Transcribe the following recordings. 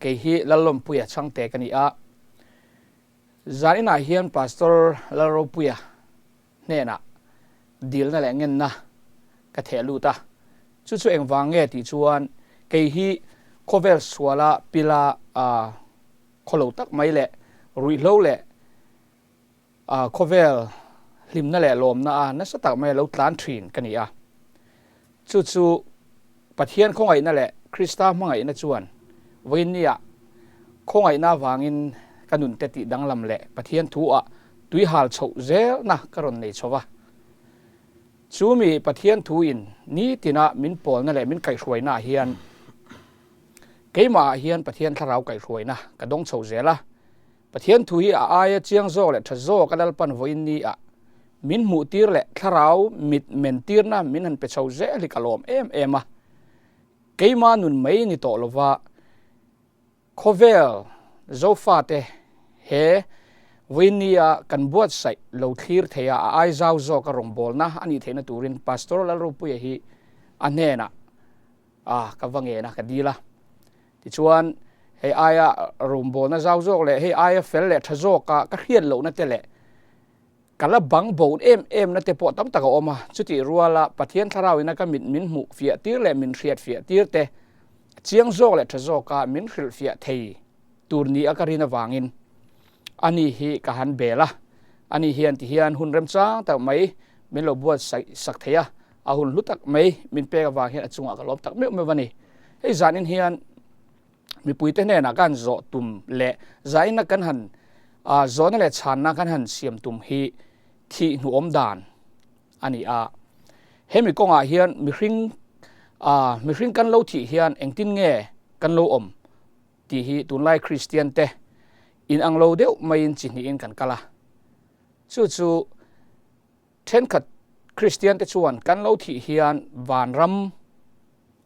Kei hi Lallawmpuia chhangte ka ni a. Zaninah hian Pastor Lalropuia hnenah dilna leh ngenna ka theh lut a. Chu chu engvang nge tih chuan kei hi khawvel suala pila khawlo tak mai leh ruihhlo leh Khawvel hlimna leh lawmna a nasa tak mai a lo tlan thin ka ni a. Chu chu Pathian khawngaihna leh Krista hmangaihna chuan vawiinniah khawngaihna avangin ka nunte tih danglam leh Pathian thu ah tui hal chhoh zelna ka rawn nei chho va. Chu mi Pathian thu in nitina min pawlna leh min kaihhruaina ah hian keimah ah hian Pathian thlarau kaihhruaina ka dawng chho zel a. Pathian thu hi a aia chiang zawk leh tha zawk a Lalpan vawiin ni ah min hmuh tir leh thlarau mit men tirna min han pe chho zel hi ka lawm em em a. Keima nun mai ni tawh lova khawvel Zofate he vawiin ni a kan buatsaih lo thlir thei a, a ai zau zawk a rawngbawlna a nih theihna turin Pastor Lalropuia hi a hnenah a ka va ngen a, ka dil a. Tichuan, hei aia rawngbawlna zau zawk leh hei aia fel leh tha zawka ka hriat lohna te leh ka la bang bo em em na te pawh tam tak a awm a. Chutih ruala Pathian thlarauina ka mit min hmuh fiah tir leh min hriat fiah tir te chiang zawk leh tha zawka min hrilh fiah thei tur ni a ka rin avangin ani hi ka han bel a. Ani hian tihian hun remchang tak mai min lo buatsaih sak thei a, a hun hlu tak mai min pek avang hian a chungah ka lawm tak meuh meuh a ni. Hei zanin hian mipuite hnenah kan zawh tum leh zaina kan han zawhna leh chhanna kan han siam tum hi thih hnuawm dan a ni a. Hemi kawngah hian mihring mihring kan lo thih hian engtin nge kan lo awm tih hi tunlai Kristian te inang lo deuh maiin chi hnihin kan kal a. Chu chu Thenkhat Kristiante chuan kan lo thih hian vanram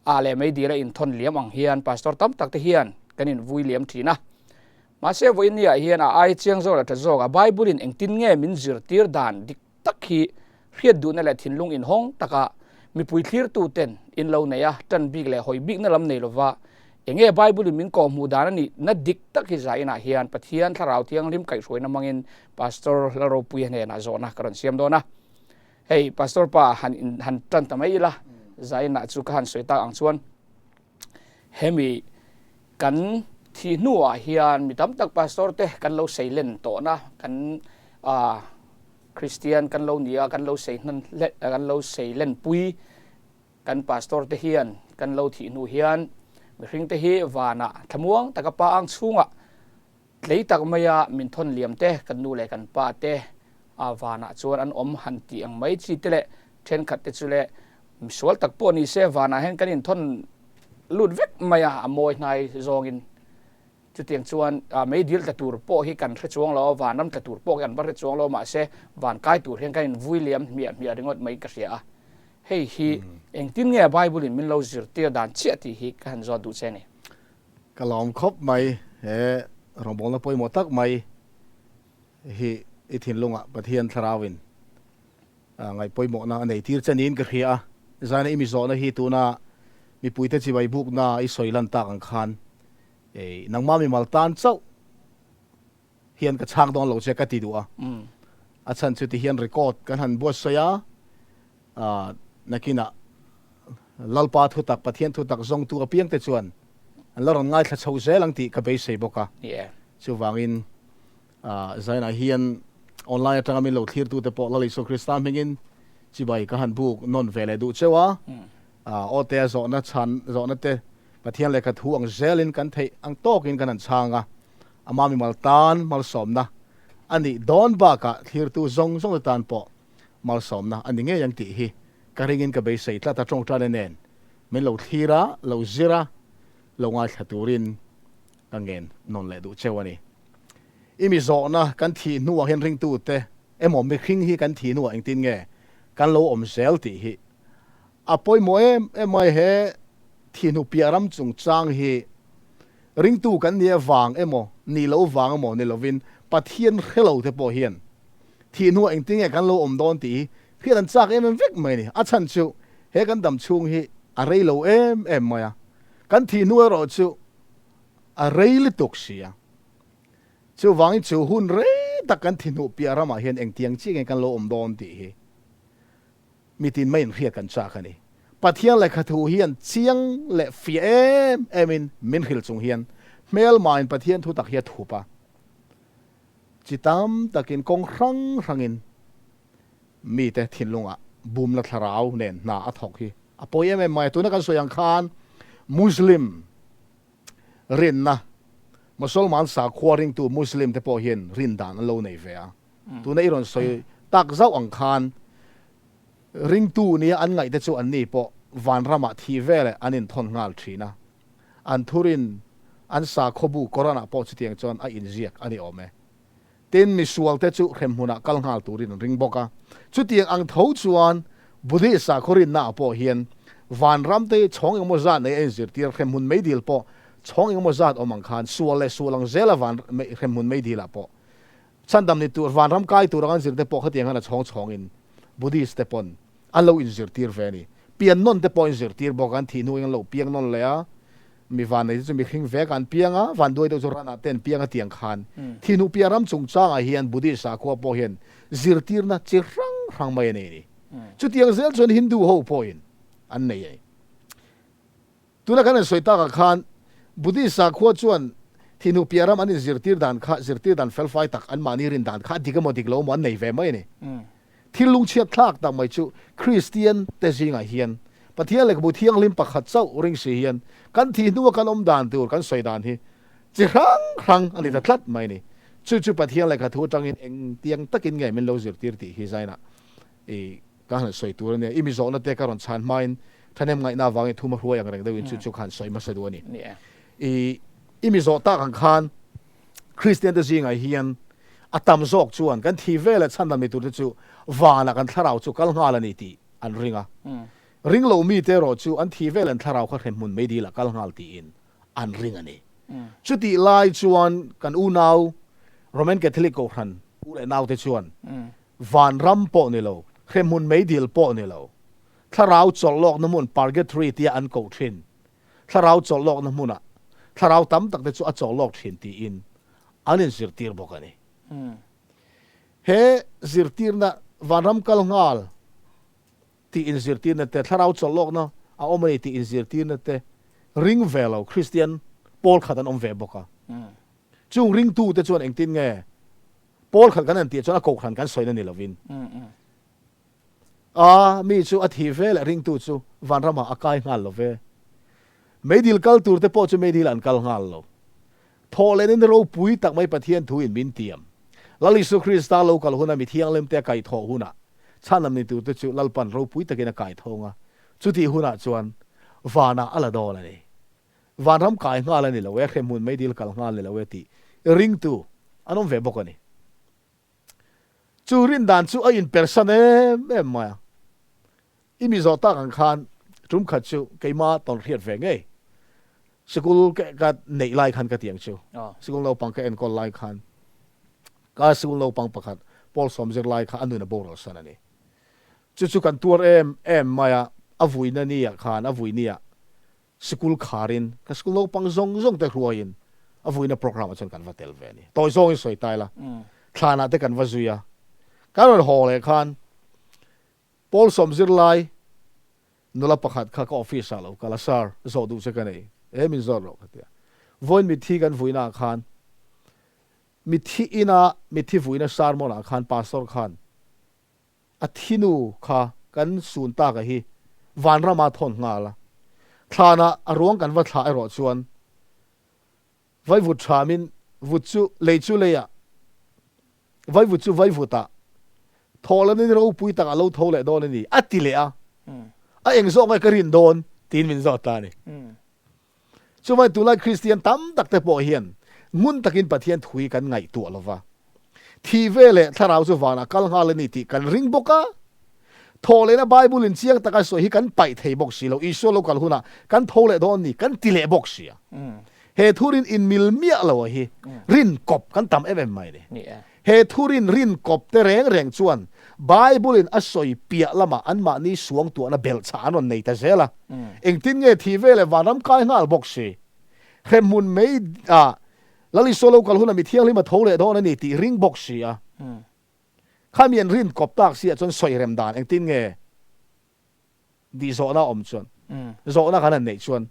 ah leh meidil a inthawn liam ang hian pastor tam tak te hian kan invui liam thin a. Mahse vawiinni ah hian a ai chiang zawk leh tha zawk a Bible in engtin nge min zirtir dan dik tak hi hriat duhna leh thinlung inhawng taka mipui thlirtu ten in lo nei a, tan bik leh hawi bikna lam nei lova Enge Bible in min kawhhmuh dan a nih na dik tak hi zainah hian Pathian Thlarau Thianghlim kaihhruaina hmangin Pastor Lalropuia hnenah zawhna ka rawn siam dawn a. Hei Pastor pa han in han tan ta mai ila zainah chu ka han sawi tak ang chuan hemi kan thih hnuah hian mi tam tak Pastor te kan lo sei len tawhna kan Kristian kan lo ni a kan lo sei hnan kan lo sei len pui Kan pastor te hian kan lo thih hnu hian mihring te hi vanah thlamuang taka pa ang chhungah tlei tak maia min thawn liam te, kan nu leh kan pa te a vanah chuan an awm han tih ang mai chi te leh thenkhat te chu leh misual tak pawh ni se vanah hian kan inthawn lut vek mai a, a mawi hnai zawngin. Chutiang chuan meidil tla tur pawh hi kan hre chuang lo a, vanram tla tur pawh hi an va hre chuang lo mahse van kai tur hian kan invui liam hmiah hmiah ringawt mai ka hria a. Hei hi engtin nge Bible in min lo zirtir dan chiah tih hi ka han zawt duh che a ni. Ka lawm khawp mai, he rawngbawlna pawimawh tak mai hi i thinlungah Pathian Thlarauin ngaih pawimawhna a nei tir che niin ka hria a. Zaina i mi zawhna hi tuna mipuite chibai bukna i sawi lan tak ang khan Ei, nangmah mimal tan chauh hian ka chhang dawn lo che ka ti duh a. A chhan chu tihian record kan han buatsawi a, ah, nakinah Lalpa thutak, Pathian thutak zawngtu apiangte chuan an la rawn ngaithla chho zel ang tih ka beisei bawk a. Chuvangin, ah, zainah hian online atanga min lo thlirtute pawh Lal Isua Krista hmingin chibai ka han buk nawn ve leh duh cheu a. Ah, aw te a zawhna chhan zawhna te Pathian lehkha thu ang zelin kan theih ang tawkin kan han chhang a, ama mimal tan malsawmna a nih dawn bakah thlirtu zawng zawng te tan pawh malsawmna a ni ngei ang tih hi ka ringin ka beisei tlat a, tawngtaina nen min lo thlir a, lo zir a, lo ngaithla turin ka ngen nawn leh duh cheu a ni. I mi zawhna kan thih hnuah hian ringtute emaw mihring hi kan thih hnuah engtin nge kan lo awm zel tih hi A pawimawh em em mai he thihnu piah ram chungchang hi ringtu kan nih avang emaw nih loh vang emaw ni lovin Pathian hre lo te pawh hian thihnuah engtin nge kan lo awm dawn tih hi hriat an chak em em vek mai a ni. A chhan chu he kan dam chhung hi a rei lo em em mai a, kan thihnu erawh chu. a rei lutuk si a. Chuvangin chu hun rei tak kan thi hnuh piah ramah hian engtiang chiah nge kan lo awm dawn tih hi mitin mai inhriat kan chak a ni. Pathian lehkha thu hian chiang leh fiah em emin min hrilh chung hian hmelmain Pathian thu tak hi a thup a. Chi tam takin kawng hrang hrangin mite thinlungah bumna thlarau nen hna a thawk hi a pawi em em mai a. Tuna kan sawi ang khan Muslim rinna, Mosolman sakhua ringtu Muslim te pawh hian rin dan an lo nei ve a. Tuna i rawn sawi tak zauh ang khan ringtu nia an ngaih te chu an ni pawh vanramah thih veleh an inthawn nghal thin a. An thurin an sakhaw bu Koran ah pawh chutiang chuan a inziak a ni awm e. Tin, misualte chu hremhmunah kal nghal turin an ring bawk a. Chutiang ang tho chuan Buddhist sakhaw rinnaah pawh hian vanram te hi chhawng engemaw zat nei a inzirtir, hremhmun meidil pawh chhawng engemaw zat awm ang khan sual leh sual ang zela van hremhmun meidilah pawh chhandam ni tur, vanram kai tur ang an zir te pawh khatiang khan a chhawng chhawngin Buddhist te pawn an lo inzirtir ve a ni. Pian nawn te pawh inzirtir bawk a, an thih hnuin an lo piang nawn leh a. Mi vannei te chu mihring vek an piang a, vanduai deuh chu ranah te an piang a tiang khan. Thihnuh piah ram chungchangah hian Buddhist sakhua pawh hian zirtirna chi hrang hrang mai a nei a ni. Chutiang zel chuan Hindu ho pawhin an nei a ni. Tuna kan han sawi takah khan Buddhist sakhua chuan thihnuh piah ram an inzirtir dan kha zirtir dan felfai tak anmahni rin dan kha a dik emaw dik lo emaw an nei ve mai a ni. Thil lungchhiat thlak tak mai chu Kristian te zingah hian Pathian lehkhabu thianghlim pakhat chauh ring si hian kan thih hnua kan awm dan tur kan sawi dan hi chi hrang hrang a ni ta tlat mai a ni. Chu chu Pathian lehkha thu atangin engtiang takin nge min lo zirtir tih hi zainah i ka han sawi tur a nia. I mi zawhna te ka rawn chhan hmain thahnem ngaihna avangin thuma hruai ang reng deuhin chu chu ka han sawi hmasa duh a ni. I i mi zawh tak ang khan Kristian te zingah hian a tam zawk chuan kan thi vel leh chhan dam ni turte chu vanah kan thlarau chu kal nghal a ni tih an ring a. Ring lo mite erawh chu an thi vel an thlarau kha hremhmun meidil ah kal nghal tiin an ring a ni. Chutih lai chuan kan unau Roman Catholic Kohhran u leh naute chuan vanram pawh ni lo, hremhmun meidil pawh ni lo, thlarau chawlh lawkna hmun Purgatory tia an koh thin Thlarau chawlh lawkna hmunah thlarau tam takte chu a chawlh lawk thin tiin an inzirtir bawk a ni. He zirtirna vanram kal nghal tih inzirtirna te, thlarau chawlh lawkna a awm a ni tih inzirtirna te ring ve lo Kristian pawl khat an awm ve bawk a. Chung ringtute chuan engtin nge pawl khat kan han tih chuan a kohhran kan sawina ni lovin A, mi chu a thih ve leh ringtu chu vanramah a kai nghal lo ve. Meidil kal tur te pawh chu meidil an kal nghal lo. Thawh lehna ni ropui tak mai Pathian thu in min tiam. Lal Isu Krista lo kal huna mi thianghlim te a kai thawh hunah chhanam ni tur te chu Lalpan ropui takin a kai thawng a, chutih hunah chuan vanah a la dawn a ni. Vanram kai nghal a ni lo e, hremhmun meidil kal nghal ni lo e tih ringtu an awm ve bawk a ni. Chu rin dan chu a inpersan em em mai a. I mi zawh tak ang khan tum khat chu keima tawn hriat ve ngei. Sikul ka neih lai khan ka ti ang chu. Sikul naupang ka enkawl lai khan ka sikul naupang pakhat Paul Sawmzir lai kha a nun a boral san a ni. Chu chu kan tuar em em mai a, a vuina ni ah khan a vui ni ah Sikul kharin ka sikul naupang zawng zawng te hruaiin a vuina programme ah chuan kan va tel ve a ni. Tawi zawngin sawi ta ila, thlanah te kan va zui a, kan rawn haw leh khan Paul sawm zirlai nula pakhat kha ka office ah lo kal a, Sir, zawh duh che ka nei, e min zawt rawh ka ti a. Vawiin mitthi kan vuina ah khan mitthi ina mitthi vuina sermon ah khan pastor khan A thinu kha kan sun tak a hi vanrama thawn nghal a, thlanah a ruang kan va thlah erawh chuan vaivut thamin vut chu lei chu leiah, vaivut chu vaivutah thawhlanin ropui tak a lo tho leh dawn a ni, a ti leh a, a eng zawk nge ka rin dawn tiin min zawt ta a ni. Chuvangin tunlai Kristian tam tak te pawh hian ngun takin Pathian thu hi kan ngaihtuah lo va. Thih ve leh thlarau chu vanah kal nghal a ni tih kan ring bawk a. Thawh lehna Bible in chiang taka sawi hi kan paih thei bawk si lo. Isua lo kal hunah kan tho leh dawn ni kan ti leh bawk si a. He thurin inmil miah lo a hi rin kawp kan tam em em mai a ni. He thurin rin kawp te reng reng chuan Bible in a sawi piah lamah anmahni suangtuahna belhchhah an rawn nei ta zel a. Engtin nge thih ve leh vanram kai nghal bawk si? Hremhmun mei ah Lal Isua lo kal hunah mi thianghlim a tho leh dawn a ni tih ring bawk si a. Khami an rin kawp tak si ah chuan sawi rem dan engtin nge tih zawhna a awm chuan zawhna kan han neih chuan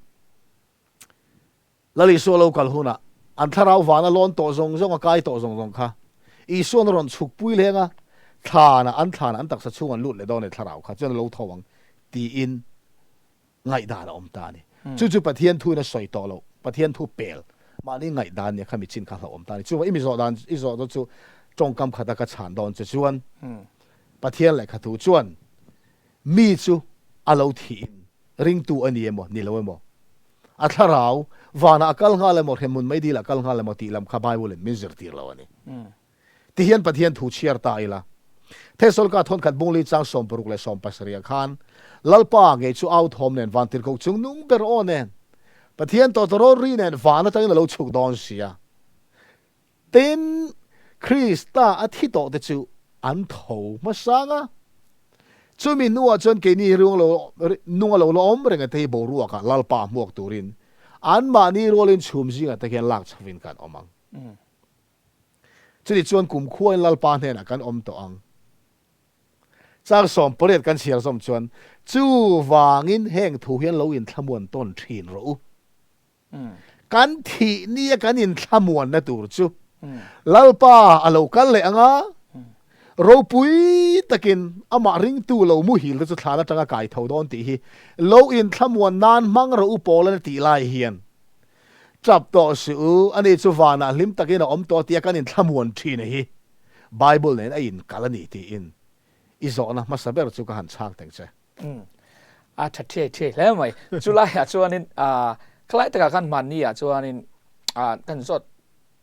Lal Isua lo kal hunah an thlarau vana lawn tawh zawng zawng a kai tawh zawng zawng kha Isua'n a rawn chhuk pui leng a, thlanah an thlanah an taksa chhung an lut leh dawn a ni thlarau kha chuan a lo tho ang tiin ngaihdan a awm ta a ni. Chu chu Pathian thuin a sawi tawh loh, Pathian thu pel mahni ngaihdan nia kha mi chin kha hlauhawm ta a ni. Chuvang i mi zawh dan i zawh dawn chu tawngkam khata ka chhan dawn che chuan Pathian lehkha thu chuan mi chu a lo thihin ringtu a ni emaw ni lo emaw a thlarau vanah a kal nghal emaw hremhmun meidil ah kal nghal emaw tih lam kha Bible in min zirtir lo a ni. Tihian Pathian thu chhiar ta ila. Thesalonika thawnkhat bungli chang 60 leh 70 ah khan Lalpa ngei chu au thawm nen vantirhkoh chung nung ber aw nen Pathian tawtawrawl ri nen van atangin a lo chhuk dawn sia. Tin, Krista a thi tawh te chu an tho hmasang a. Chumi hnuah chuan keini ruang lo nung a lo la awm reng a te hi boruakah Lalpa hmuak turin anmahni rualin chhum zingah te hian lak chhovin kan awm ang. Chutih chuan kumkhuain Lalpa hnenah kan awm tawh ang. Chang 18 kan chhiar zawm chuan, Chuvangin heng thu hian lo inthlamuan tawn thin rawh u. Kan thih nia kan inthlamuanna tur chu Lalpa a lo kal leh ang a, ropui takin amah ringtu lo muhil te chu thlan atanga kai tho dawn tih hi lo inthlamuan nan hmang rawh u Paul-an a tih lai hian Tap tawh suh u, ani chu vanah hlim takin a awm tawh tia kan inthlamuan thin a hi Bible nen a inkal a ni tiin i zawhna hmasa ber chu ka han chhang teng che. Umm a tha thiai thiai hle mai. Chu laiah chuanin khalai takah khan hmanni ah chuanin kan zawt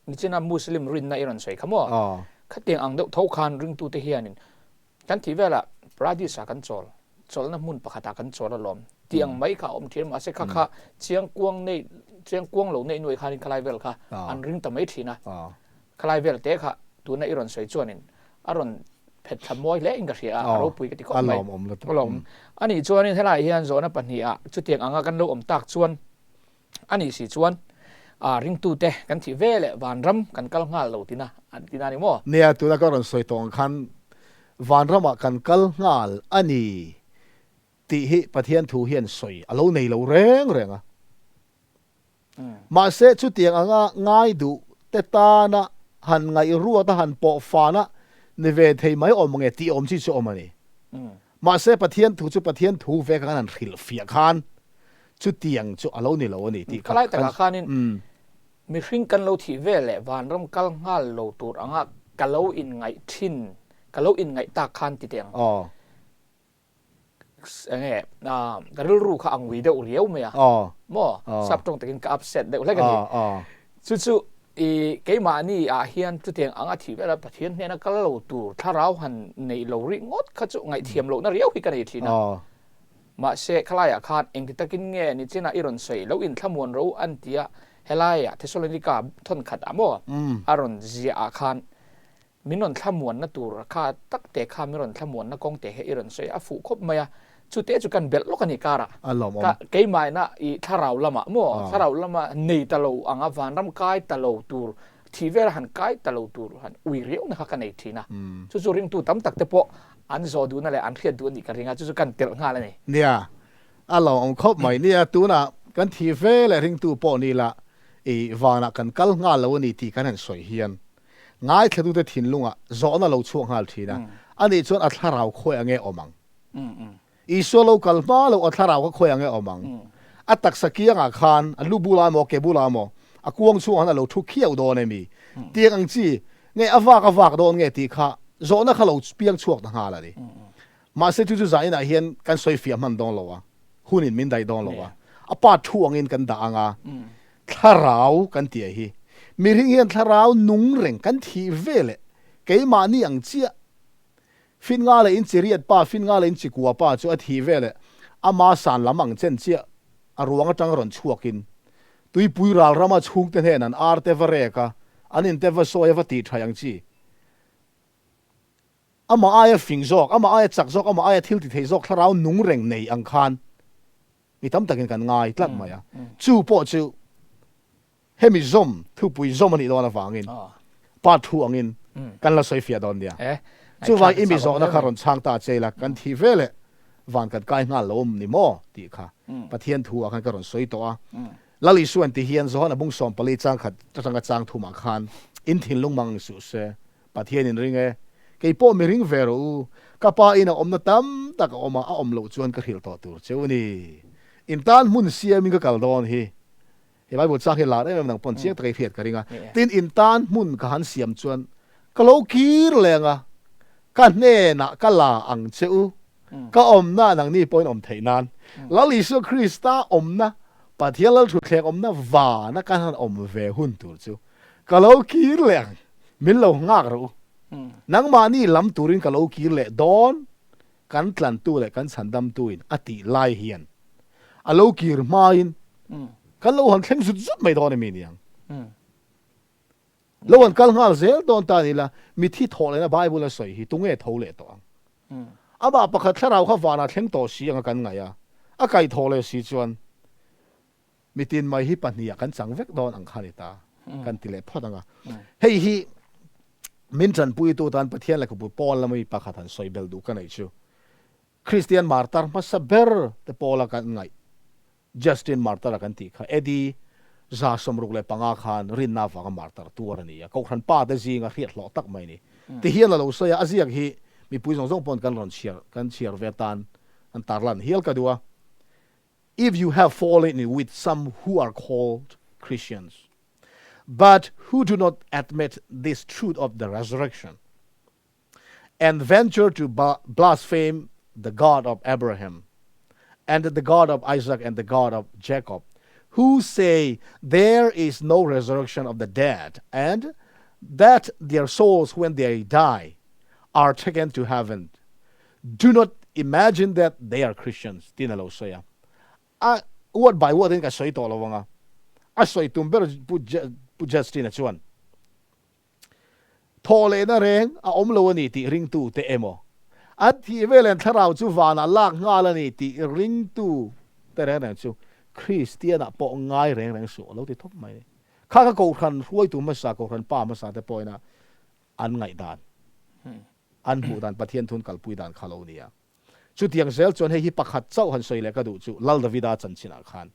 nichina Muslim rinna i rawn sawi kha maw? Khatiang ang deuh tho khan ringtute hianin Kan tih velah Paradis ah kan chawl, chawlhna hmun pakhat ah kan chawl alawm tih ang mai kha a awm thin a, mahse kha kha chiang kuang nei, chiang kuang lo neih nuai khanin khalai vel kha an ring ta mai thin a, khalai vel te kha tuna i rawn sawi chuanin a rawn phet thla mawi hle in ka hria a, a ropui ka ti khawp mai. A lawm. Anih chuanin helaiah hian zawhna pahniha chutiang anga kan lo awm tak chuan A nih si chuan ringtute kan thih ve leh vanram kan kal nghal lo tina an ti na ni maw? Nia, tuna ka rawn sawi tawh ang khan vanramah kan kal nghal a ni tih hi Pathian thu hian sawi a lo nei lo reng reng a. Mahse chutiang anga ngai duh te tana han ngaihruat a han pawh fan a ni ve thei mai awm nge tih awm chi chu awm a ni. Mahse Pathian thu chu Pathian thu vek ang an han hrilhfiah khan chutiang chu a lo ni lo a ni tih kha Khalai takah khanin mihring kan lo thih vel leh vanram kal nghal lo tur anga ka lo inngaih thin, ka lo inngaih tak khan ti teh ang. Enge ka rilru kha a ngui deuh riau mai a, maw? Sap tawng takin ka upset deuh hlek a ni. Chu chu i keimahni ah hian chutiang anga thih vela Pathian hnena kal lo tur thlarau han neih lo rih ngawt kha chu ngaihthiam lohna riau hi ka nei thin a. Mahse khalaiah khan engti takin nge nichinah i rawn sawi lo inthlamuan ro an tia helaiah Thesalonika thawnkhat ah maw a rawn ziah ah khan Min rawn thlamuanna tur kha tak te kha min rawn thlamuanna kawng te hi i rawn sawi a fuh khawp mai a, chute chu kan belh lawk a ni karah. A lawmawm. Ka keimahina i thlarau lamah maw, thlarau lama nei ta lo anga vanram kai ta lo tur, thih vela han kai ta lo tur han ui riauhna kha ka nei thin a. Chu chu ringtu tam tak te pawh an zawh duhna leh an hriat duh a nih ka ring a, chu chu kan telh nghal a ni. Nia, a lawmawm khawp mai. Nia, tunah kan thih veleh ringtu pawh ni la i vanah kan kal nghal lo a ni tih kan han sawi hian Ngaithlatute thinlungah zawhna lo chhuak nghal thin a, ani chuan a thlarau khawi ange awm ang? Isua lo kal hma loh a thlarau kha khawi ange awm ang? A taksa kiangah khan a lu bulah emaw ke bulah emaw a kuang chhungah khan a lo thu khiau dawn emi? Tiang ang chi nge a vak a vak dawn nge tih kha zawhna kha lo piang chhuak ta nghal a ni. Mahse chu chu zainah hian kan sawi fiah hman dawn lo a, hunin min daih dawn lo a, a pa thu angin kan dah ang a, thlarau kan tih hi mihring hian thlarau nung reng kan thih ve leh keimahni ang chiah Finnga leh in chiriat pa, Finnga leh in chikua pa chu a thih ve leh ama san lam ang chen chiah a ruang atang rawn chhuakin tuipui ral rama chhungte hnen an ar te va rek a, an in te va sawi a va tih thaih ang chi. Amah aia fing zawk, amah aia chak zawk, amah aia thil ti thei zawk thlarau nung reng nei ang khan mi tam takin kan ngai tlat mai a. Chu pawh chu Hemi zawm, thupui zawm a nih dawn avangin part thu angin kan la sawi fiah dawn nia. Chuvang i mi zawhna kha rawn chhang ta che ila, kan thih ve leh van kan kai nghal lo awm ni maw tih kha Pathian thu ah khan ka rawn sawi tawh a. Lal Isuan ti hian Johana bung 14 chang khat atanga chang thumah khan in thinlung mang suh se, Pathian in ring e, kei pawh mi ring ve rawh u, ka pa in a awmna tam tak a awm a, a awm loh chuan ka hrilh tawh tur cheu a ni. In tan hmun siamin ka kal dawn hi. He Bible chang hi lar em em nang pawn chiang taka i hriat ka ring a. Tin, in tan hmun ka han siam chuan ka lo kir leng a, ka hnenah ka la ang che u, ka awmna nangni pawhin awm theih nan. Lal Isua Krista awmna, Pathian Lalthutthleng awmna vana kan han awm ve hun tur chu ka lo kir leh ang, min lo nghak rawh u. Nangmahni lam turin ka lo kir leh dawn, kan tlantu leh kan chhandamtuin a tih lai hian a lo kir hmain kan lo han thleng zut zut mai dawn emi niang? Lo han kal nghal zel dawn ta ni la, mithi thawh lehna Bible a sawi hi tunge tho leh tawh ang? Amah pakhat thlarau kha vanah thleng tawh si anga kan ngaih a, a kaih thawh leh si chuan mitin mai hi pahniha kan chang vek dawn ang kha ni ta kan ti leh phawt ang a. Hei hi min tanpuitu tan Pathian lehkhabu pawl lama mi pakhat han sawi belh duh ka neih chu Kristian martar hmasa ber te pawla kan ngaih Justin Martyr-a kan tih kha AD 165 khan rinna avanga martyr tuar a ni a, Kohhran pa te zinga hriat hlawh tak mai a ni. Tihian a lo sawi a, a ziak hi mipui zawng zawng pawn kan rawn chhiar kan chhiar ve atan an tarlan hial ka duh a. If you have fallen in with some who are called Christians but who do not admit this truth of the resurrection and venture to blaspheme the God of Abraham and the God of Isaac and the God of Jacob, who say there is no resurrection of the dead and that their souls when they die are taken to heaven. Do not imagine that they are Christians. Tiin a lo sawi a. A word by word in ka sawi tawh lo ang a. A sawi tum ber Pu Justin-a chuan Thawh lehna reng a awm lo a ni tih ringtute emaw, an thih vel an thlarau chu vanah lak nghal a ni tih ringtute reng reng chu Kristianah pawh ngai reng reng suh a lo ti thawp mai a ni. Kha kha Kohhran hruaitu hmasa, Kohhran pa hmasa te pawhin a an ngaihdan, an hmuh dan, Pathian thun kalpui dan kha lo ni a. Chutiang zel chuan hei hi pakhat chauh han sawi leh ka duh chu Lal Davida chanchinah khan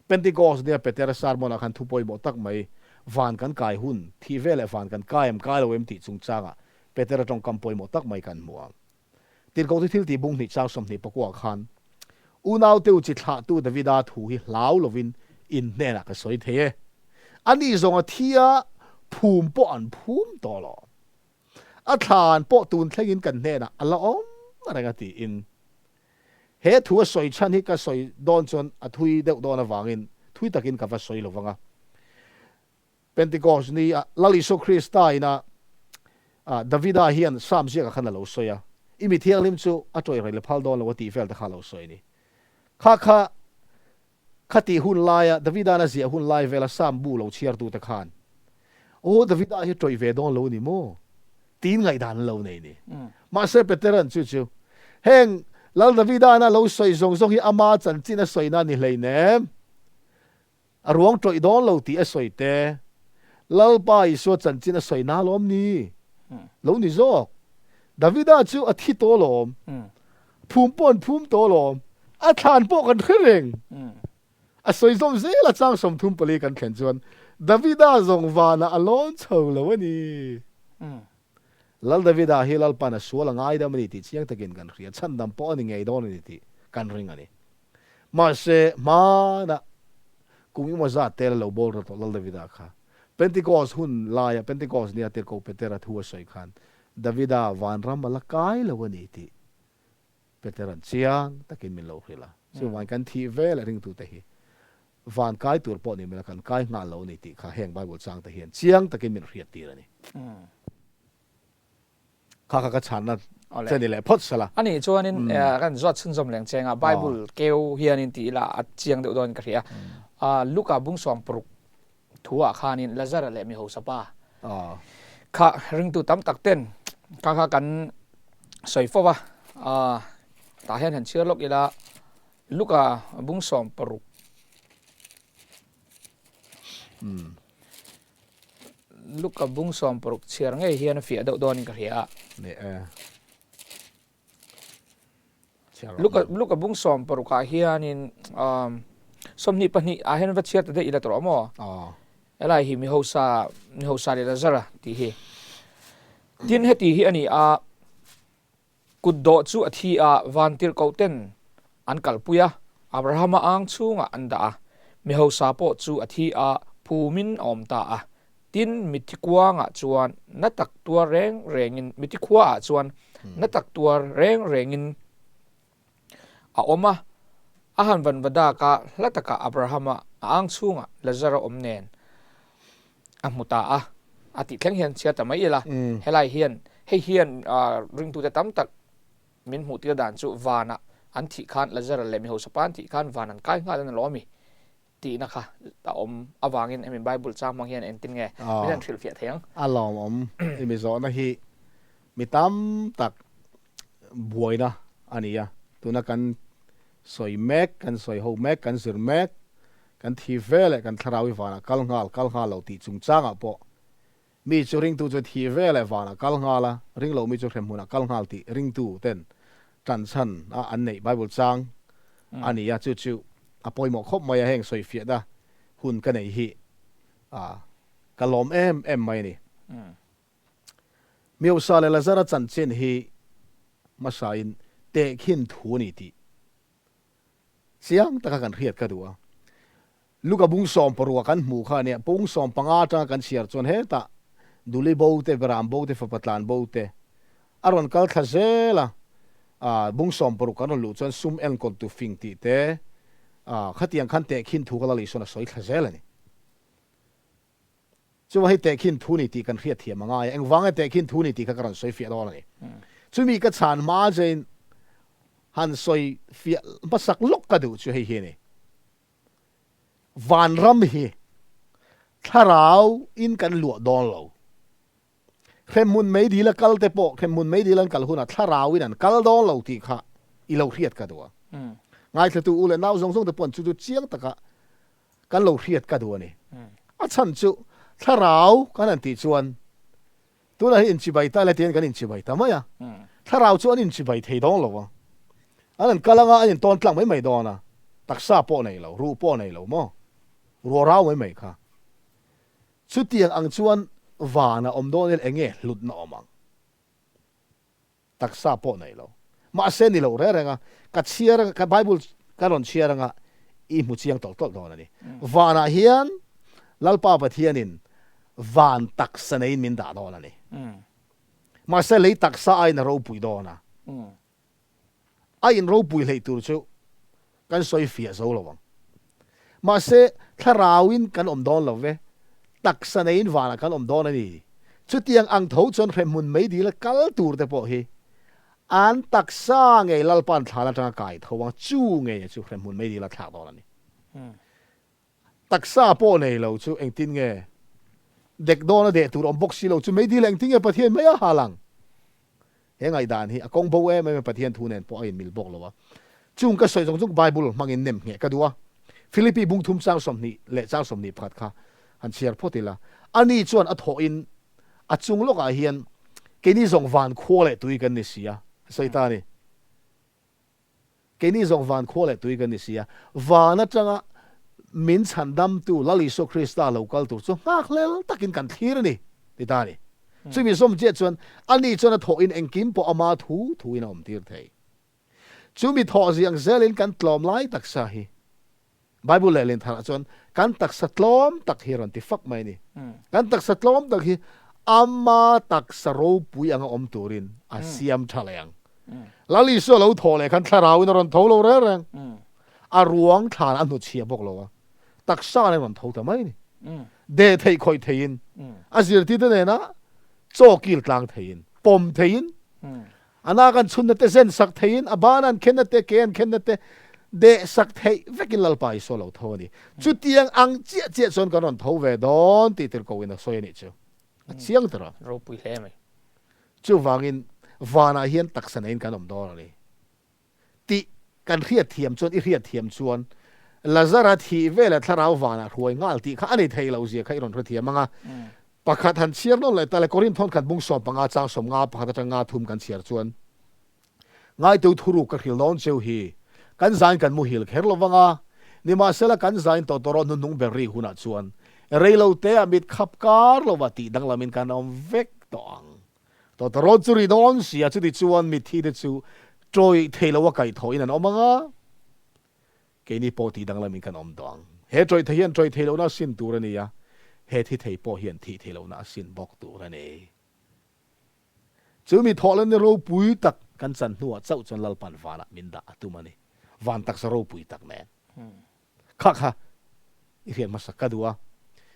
Pentecost nia Petera sermon ah khan thu pawimawh tak mai, van kan kai hun, thih ve leh van kan kai em kai lo em tih chungchangah Petera tawngkam pawimawh tak mai kan hmu a. Tirhkohte thil tih bung hnih chang 24 ah khan, Unaute u chi thlahtu Davida thu hi hlau lovin in hnenah ka sawi thei e. Ani zawng a thi a, phum pawh an phum tawh lo. A thlan pawh tun thlengin kan hnenah a la awm reng a tiin He thu a sawi chhan hi ka sawi dawn chuan a thui deuh dawn avangin thui takin ka va sawi lo vang a. Pentecost ni a Lal Isua Krista ina Davida hian Psalm ziakah khan a lo sawi a, I mi thianghlim chu a tawih rei la phal dawn lo a tih vel te kha a lo sawi a ni. Kha kha Khatih hun laia Davida'n a ziah hun lai vela Psalm bu lo chhiartute khan, Aw, Davida hi tawih ve dawn lo a ni maw? tiin ngaihdan an lo nei ni. Mahse, Petera'n chu chu, Heng Lal Davida'n a lo sawi zawng zawng hi ama chanchin a sawina a ni hleinem. A ruang tawih dawn lo tih a sawi te. Lalpa Isua chanchin a sawi na lawm ni? Lo ni zawk. Davida chu a thi tawh lawm. Phum pawh an phum tawh lawm. A thlan pawh kan hre reng. A sawi zawm zel a chang 34 kan thlen chuan Davida zawng vanah a lawn chho lo a ni. Lal Davida hi Lalpan a sual a ngaidam a ni tih chiang takin kan hria. Chhandam pawh a ni ngei dawn a ni tih kan ring a ni. Mahse, hmanah kum emaw zat tel a lo bawl rawh tawh Lal Davida kha. Pentecost hun laia Pentecost nia Tirhkoh Petera thu a sawi khan Davida vanram a la kai lo a ni tih Petera'n chiang takin min lo hrilh a. Chuvangin kan thih vel a ringtute hi van kai tur pawh ni mela kan kai nghal lo a ni tih kha heng Bible changte hian chiang takin min hriattir a ni. Kha kha ka chhanna che ni leh phawt sela. A nih chuanin kan zawt chhunzawm leng cheng a, Bible keu hianin ti ila a chiang deuh dawn ka hria. Luka bung 60 thu ah khanin Lazara leh mi hausa pa kha ringtu tam tak ten kha kha kan sawi fo va, tah hian han chhiar lawk ila Luka bung 60. Luka bung 60 chhiar ngei hian a fiah deuh dawnin ka hria a. Ni e. Luka Luka bung 60 ah hianin um, 22 ah hian va chhiar ta daih ila tawh maw? Aw. Helai hi mi hausa mi hausa leh Lazara tih hi. Tin heti hi a ni a, kutdawh chu a thi a, vantirhkoh ten an kalpui a, Abrahama ang chhungah an dah a, mi hausa pawh chu a thi a, phumin a awm ta a. Tin, mitthi kuangah chuan na tak tuar reng rengin, mitthi khuaah chuan na tak tuar reng rengin a awm a, a han van va dak a, hla takah Abrahama a ang chhungah Lazara awm nen a hmu ta a, a tih thleng hian chhiar ta mai ila, helai hian hei hian ringtute tam tak min hmuh tir dan chu vanah an thih khan Lazara leh mi hausa pa an thih khan van an kai nghal an lawm i. Tihna kha a awm avangin hemi Bible chang hmang hian engtin nge min han hrilhfiah thei ang? A lawmawm i mi zawhna hi mi tam tak buaina a ni a, tuna kan sawi mek, kan sawi ho mek, kan zir mek, kan thi ve leh kan thlarau i vanah kal nghal, kal nghal lo tih chungchangah pawh mi chu ringtu chu thi ve leh vanah kal nghal a, ring lo mi chu hremhmunah kal nghal tih ringtu ten tan chhan a an neih Bible chang a ni a, chu chu a pawimawh khawp mai a, heng sawifiahna hun ka nei hi ka lawm em em mai a ni. Miosa leh Lazara chanchin hi hmasain tehkhin thu a ni tih chiang taka kan hriat ka duh a. Luka bung 16 a kan hmuh kha a nia, bung 15 atanga kan chhiar chuan hetah Duli bo te, Beram bo te, Fapa tlan bo te a rawn kal thla zel a, ah bung 60 kan rawn luh chuan sum enkawl tu fing tih te, ah khatiang khan tehkhin thu kha Lal Isuan a sawi thla zel a ni. Chuva hei tehkhin thu ni tih kan hriat thiam a ngai a, engvang nge tehkhin thu ni tih kha ka rawn sawi fiah dawn a ni. Chumi ka chhan hma chein han sawi fiah hmasak lawk ka duh chu hei hi a ni. Vanram hi thlarau in kan luah dawn lo. Hremhmun meidil a kal te pawh hremhmun meidil an kal hunah thlarau in an kal dawn lo tih kha i lo hriat ka duh a. Ngaithlatu u leh nau zawng zawng te pawh an chu chu chiang taka kan lo hriat ka duh a ni. A chhan chu thlarau kan han tih chuan Tunah hi inchibai ta ila tiin kan inchibai ta mai a, thlarau chu an inchibai thei dawn lo a, an an kal anga an intawn tlang mai mai dawn a, taksa pawh nei lo, ruh pawh nei lo maw, ruah rau mai mai kha. Chutiang ang chuan vanah awm dawn ila enge hlutna awm ang? Taksa pawh nei lo. Mahse ni lo reng reng a, ka chhiar anga, ka Bible ka rawn chhiar anga i hmu chiang tawlh tawlh dawn a ni. Vanah hian Lalpa Pathianin van taksa neiin min dah dawn a ni. Mahse lei taksa aiin a ropui dawn a. A in ropui hleih tur chu kan sawi fiah zo lo ang. Mahse, thlarauin kan awm dawn lo ve, taksa neiin vanah kan awm dawn a ni. Chutiang ang tho chuan hremhmun meidila kal tur te pawh hi an taksa ngei Lalpa'n thlan atanga kai tho ang, chu ngei chu hremhmun meidila thlak dawn a ni. Taksa pawh nei lo chu engtin nge dek dawn a deh tur awm bawk si lo chu meidil engtin nge Pathian mai a hal ang? He ngaihdan hi a kawng bo em em a, Pathian thu nen pawh a inmil bawk lo a. Chung ka sawi zawng zawng Bible hmangin nem ngheh ka duh a. Philippi bung thum chang 20 leh chang 21 kha han chhiar phawt ila. Ani chuan a thawhin a chung lawkah hian keini zawng van khua leh tui kan ni si a, a sawi ta a ni. Keini zawng van khua leh tui kan ni si a, van atanga min chhandamtu Lal Isua Krista lo kal tur chu nghakhlel takin kan thlir a ni, ti ta a ni. Chumi zawm chiah chuan ani chuan a thawhin engkim pawh ama thu thuin a awmtir thei. Chumi thawh ziang zelin kan tlawm lai taksa hi Bible leh lintharah chuan kan taksa tlawm tak hi a rawn ti fak mai a ni. Kan taksa tlawm tak hi ama taksa ropui anga awm turin a siam tha leh ang. Lal Isua lo thawh leh khan thlarauin a rawn tho lo reng reng. A ruang thlan a hnuchhiah bawk lo a, taksa in a rawn tho ta mai a ni. Deh theih khawih theiin, a zirtirte nena chaw kil tlang theiin, pawm theiin, A nak an chhunna te zen sak theiin, a ban an khenna te, ke an khenna te deh sak theih vekin Lalpa Isua lo tho a ni. Chutiang ang chiah chiah chuan kan rawn tho ve dawn tih tirhkohin a sawi a nih chu. A chiang ta rawh. Ropui hle mai. Chuvangin vanah hian taksa neiin kan awm dawn a ni tih kan hriat thiam chuan, i hriat thiam chuan. Lazara thih veleh thlarau vanah hruai nghal tih kha a ni thei lo zia kha i rawn hrethiam ang a. Pakhat han chhiar nawn leh ta le, Korinth thawn khat bung 15 chang 50 pakhat atang nga thum kan chhiar chuan, Ngaitu thuruk ka hril dawn cheu hi, kan zain kan muhil kher lo vang a, nimahsela kan zain tawh tawh rawh hnuhnung ber ri hunah chuan reilo teah mit khap kar lova tih danglamin kan awm vek tawh ang. Tawtawrawt chu ri dawn si a, chuti chuan mitthi te chu tawih thei lo a kaihthawhin an awm ang a, keini pawh tih danglamin kan awm tawh ang. He tawih thei hian tawih thei lohna a sin tur a ni a, he thi thei pawh hian thih thei lohna a sin bawk tur a ni. Chu mi thawhlen ni ropui tak kan chan hnuah chauh chuan Lalpan vanah min dah a tum a ni, van taksa ropui tak nen. Kha kha i hriat hmasa ka duh a,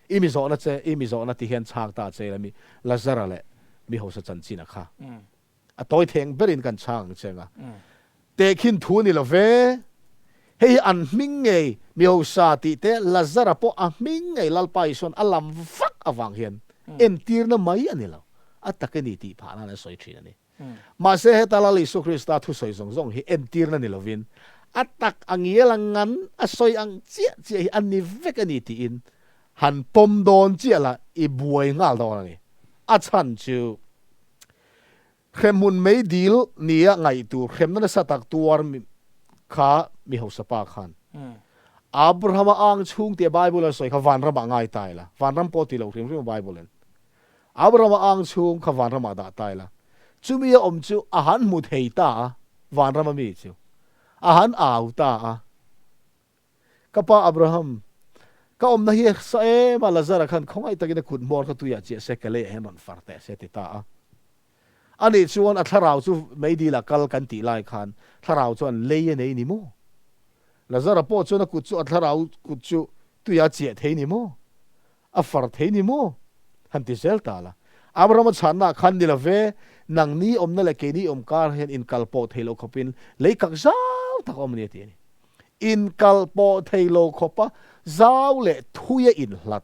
i mi zawhna che, i mi zawhna ti hian chhang ta che ila mi Lazara leh mi hausa chanchin a kha a tawi theng berin kan chhang ang che anga tehkhin thu a ni lo ve, hei hi an hming ngei mi hausa tih te Lazara pawh a hming ngei Lalpa Isuan a lam vak avang hian entirna mai a ni lo, a tak a ni tih phah nan an sawi thin a ni. Mahse, heta Lal Isu Krista thusawi zawng zawng hi entirna ni lovin, a tak a ngial a ngan a sawi ang chiah chiah hi a ni vek a ni tiin han pawm dawn chiah la i buai nghal dawn a ni. A chhan chu hremhmun mei dil nia ngaih tur hremna nasa tak tuar kha mi hausa pa khan Abrahama ang chhung tia Bible a sawi kha vanramah ngai ta ila, vanram pawh ti lo hrim hrim a Bible in. Abrahama ang chhung kha vanramah dah ta ila, chumi a awm chu a han hmu thei ta a, vanrama mi chu a han au ta a, Ka pa Abraham, ka awmna hi sa em a, Lazara khan khawngaih takin a kut hmawr kha tuiah chiah se, ka leiah hian rawn far teh se a ti ta a. Ani chuan a thlarau chu meidil ah kal kan tih lai khan thlarau chuan lei a nei ni maw? Lazara pawh chuan a kut chu a thlarau kut chu tuiah chiah thei ni maw? A far thei ni maw? Han ti zel ta la. Abrahama chhanna khan ni lo ve, nangni awmna leh keini awm kar hian inkal pawh thei lo khawpin lei kak zau tak a awm a ni a ti a ni. Inkal pawh thei lo khawpa zau leh thui a inhlat.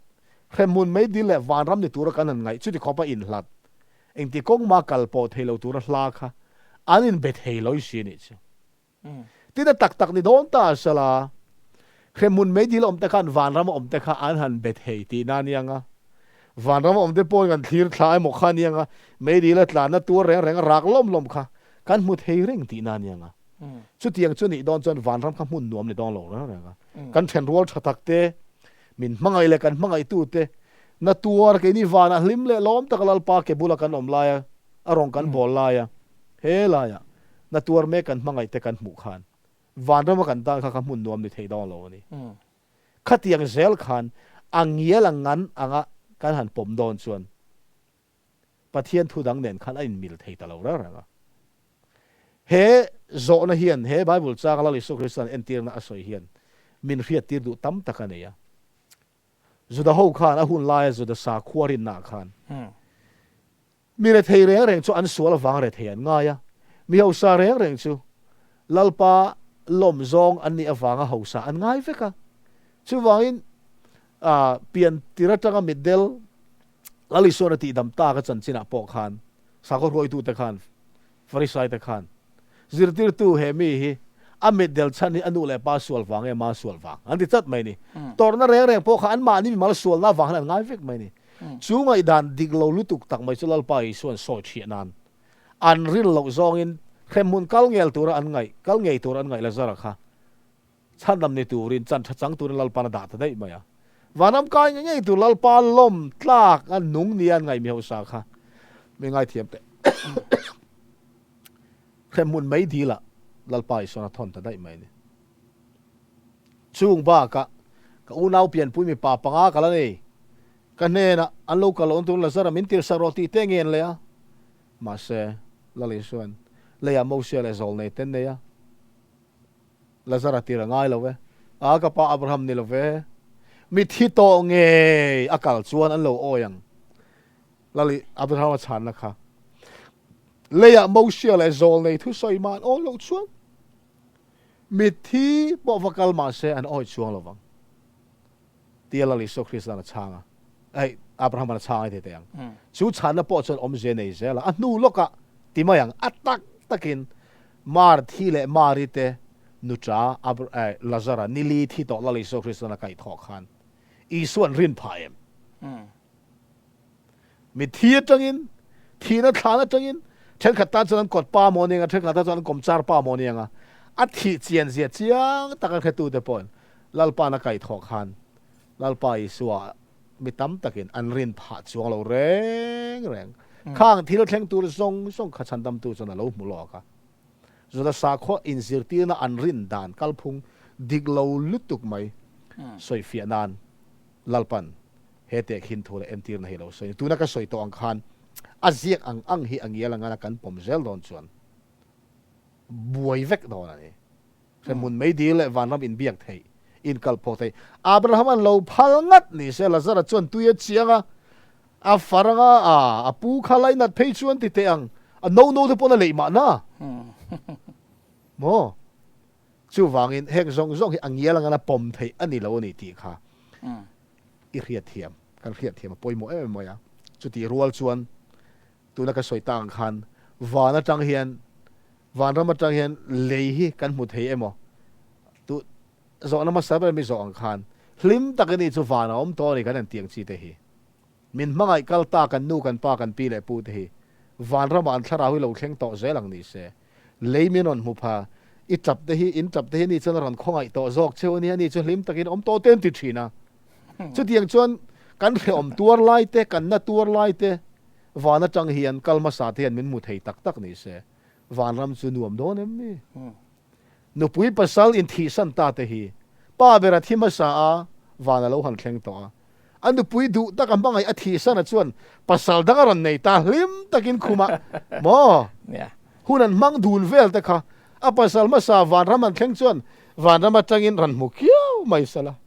Hremhmun meidil leh vanram ni tura kan han ngaih chuti khawpa inhlat. Engti kawng mah kal pawh thei lo tura hla kha an inbe thei lo i si a nih chu. Tin a tak tak ni dawn ta a sala, hremhmun meidil awm te khan vanram a awm te kha an han be thei tihna a niang a. Vanram a awm te pawhin kan thlir thla emaw kha a niang a, meidil a tlanna tuar reng reng a rak lawm lawm kha kan hmu thei reng tihna a niang a. Chutiang chu nih dawn chuan vanram kha hmun nuam ni dawn lo reng reng a. Kan thenrual tha tak te, min hmangaih leh kan hmangaihtu te, na tuar keini vanah hlim leh lawm taka Lalpa ke bula kan awm laia a rawn kan bawl laia he laiah na tuar mek kan hmangaih te kan hmuh khan vanrama kan tan kha kha hmun nuam ni thei dawn lo a ni. Khatiang zel khan a ngial a ngan anga kan han pawm dawn chuan Pathian thu dang nen khan a inmil thei ta lo reng reng a. He zawhna hian he Bible changa Lal Isua Krista'n entirna a sawi hian min hriattir duh tam tak a nei a. Juda ho khan a hun laia Juda sakhua rinnaah khan Mi rethei reng reng chu an sual avang rethei an ngai a, mi hausa reng reng chu Lalpa lawm zawng an nih avanga hausa an ngai vek a. Chuvangin pian tir atanga mitdel Lal Isuan a tihdam tak a chanchinah pawh khan sakhaw hruaitute khan, Farisaite khan, zirtirtu he mi hi a mitdel chhan hi a nu leh pa sual vang nge ma sual vang an ti tlat mai ni. Tawrhna reng reng pawh kha anmahni mimal sualna avang hian an ngai vek mai ni. Chu ngaihdan dik lo lutuk tak mai chu Lalpa Isuan sawi thiah nan an rin loh zawngin hremhmun kal ngel tura an ngaih, kal ngei tura an ngaih Lazara kha chhandam ni turin chan tha chang turin Lalpa'n a dah ta daih mai a. Vanram kai ngei ngei tur Lalpa lawm tlak a nung nia an ngaih mi hausa kha mi ngaithiam teh. Hremhmun mei dilah Lalpa Isuan a thawn ta daih mai a ni. Chung bakah ka unau pianpui mipa panga ka la nei. Ka hnenah an lo kal awn tur Lazara min tirsak rawh tih te ngen leh a. Mahse, Lal Isuan leiah Mosia leh zawl nei ten nei a. Lazara tir a ngai lo e. A, ka pa Abraham ni lo ve. Mithi tawh ngei a kal chuan an lo awi ang. Lal Abrahama chhanna kha leiah Mosia leh zawl nei thusawi mah an awn loh chuan Mitthi pawh va kal mah se an awih chuang lo vang. Tia Lal Isua Krista'n a chhang a, hei Abrahama'n a chhang a ti teh ang. Chu chhanna pawh chuan awmzia nei zel a, a hnu lawkah ti mai ang, a tak takin Marthi leh Mari te Nuṭa Lazara nili thi tawh Lal Isua Krista'n a kaihthawh khan Isua'n rin phah em? Mitthi atangin, thihna thlan atangin, thenkhat tan chuan an kawt pa maw aniang a, thenkhat tan chuan an kawmchar pa maw aniang a, a thih chian zia chiang taka hretute pawhin Lalpa'n a kaihthawh khan Lalpa Isua mi tam takin an rin phah chuang lo reng reng. Khang thil thleng tur zawng zawng kha chhandamtu chuan a lo hmu lawk a. Juda sakhua inzirtirna an rin dan kalphung dik lo lutuk mai sawifiah nan Lalpan he tehkhin thu leh entirna hi lo sawi. Tuna ka sawi tawh ang khan a ziak ang ang hi a ngial angana kan pawm zel dawn chuan buai vek dawn a ni. Hremhmun meidil leh vanram inbiak theih, inkalphawh theih. Abraham-a'n lo phal ngat ni se, Lazara chuan tui a chiang a, a far anga a, a pu kha lainat phei chuan ti teh ang, a no no te pawn a leih mahna. Maw? Chuvangin heng zawng zawng hi a ngial angana pawm theih a ni lo a ni tih kha i hriatthiam, kan hriatthiam a pawimawh em em mai a. Chutih rual chuan tuna ka sawi tak ang khan van atang hian Vanram atang hian lei hi kan hmu thei emaw? Tu zawhna hmasa ber mi zawh ang khan hlim tak i nih chu van a awm tawh a ni kan han tih ang chi te hi. Min hmangaih kal ta kan nu kan pa kan pi leh pu te hi vanramah an thlarau hi lo thleng tawh zel ang ni se. Lei min rawn hmu pha i tap te hi in tap te hi ni chuan a rawn khawngaih tawh zawk cheu a nia ni chu hlim takin awm tawh te an ti thin a. Chutiang chuan kan hrehawm tuar lai te kan na tuar lai te van atang hian kal hmasa te hian min hmu thei tak tak ni se. Vanram chu nuam dawn em ni? Nupui pasal inthihsan ta te hi pa ber a thi hmasa a, van a lo han thleng tawh a. A nupui duh tak a hmangaih a thihsan a chuan pasal dang a rawn nei ta hlim takin khumah maw hun an hmang dun vel te kha a pasal hmasa vanram an thleng chuan vanram atangin rawn hmu kiau mai sela.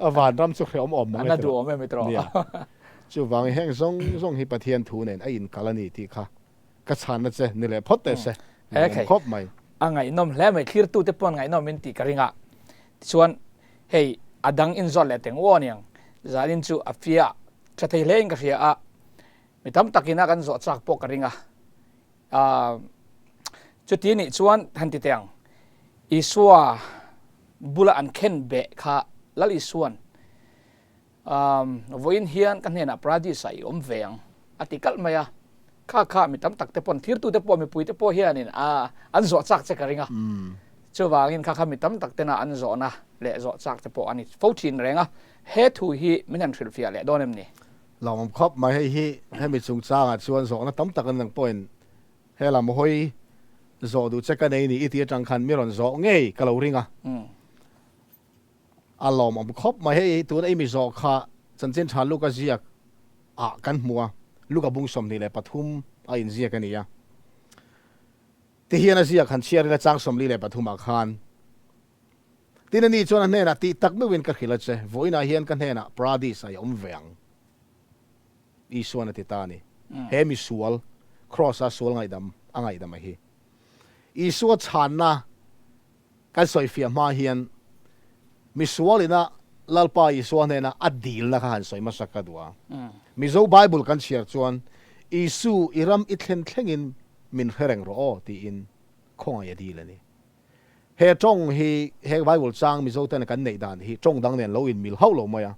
A vanram chu hrehawm awm mang e tiraw? Nia. Chuvangin heng zawng zawng hi Pathian thu nen a inkal a ni tih kha Ka chhanna che ni leh phawt teh se. Ngaihnawm khawp mai. A ngaihnawm hle mai, thlirtute pawn ngaihnawm in tih ka ring a. Tichuan hei a dang in zawt leh teng uaw aniang. Zanin chu a fiah tha thei hle in ka hria a, mi tam takin a kan zawh chak pawh ka ring a. Chuti nih chuan han ti teh ang, Isua bula an khen beh kha Lal Isuan Vawiin hian ka hnenah Paradis ah i awm ve ang a ti kalh mai a, kha kha mi tam tak te pawn thirtute pawh mipui te pawh hianin an zawh chak che ka ring a, chuvangin kha kha mi tam tak tena an zawhna leh zawh chak te pawh a ni fo thin reng a, he thu hi min han hrilhfiah leh dawn em ni? Lawmawm khawp mai, hei hi hemi chungchangah chuan zawhna tam tak an nang pawhin he lam hawi zawh duh che ka nei ni i tih atang khan mi rawn zawh ngei ka lo ring a. A lawmawm khawp mai hei tuna i mi zawh kha chanchin tha Luka ziak ah kan hmu a, Luka bung 23 a inziak a ni a. Tihian a ziak han chhiar ila chang 43 ah khan Tin ani chuan a hnenah tih tak meuhin ka hrilh a che, vawiinah hian ka hnenah Paradis ah i awm ve ang. Isuan a ti ta a ni. He misual, Kraws-a sual ngaihdam a ngaihdam a hi. Isua chhanna Kan sawifiah hma hian misual ina Lalpa Isua hnena a dilna kha han sawi hmasa ka duh a. Mizo Bible kan chhiar chuan, Isu, i ram i thlen thlengin min hre reng rawh aw tiin khawngaih a dil a ni. He tawng hi, he Bible chang Mizo tena kan neih dan hi tawng dang nen lo inmil hauh lo mai a.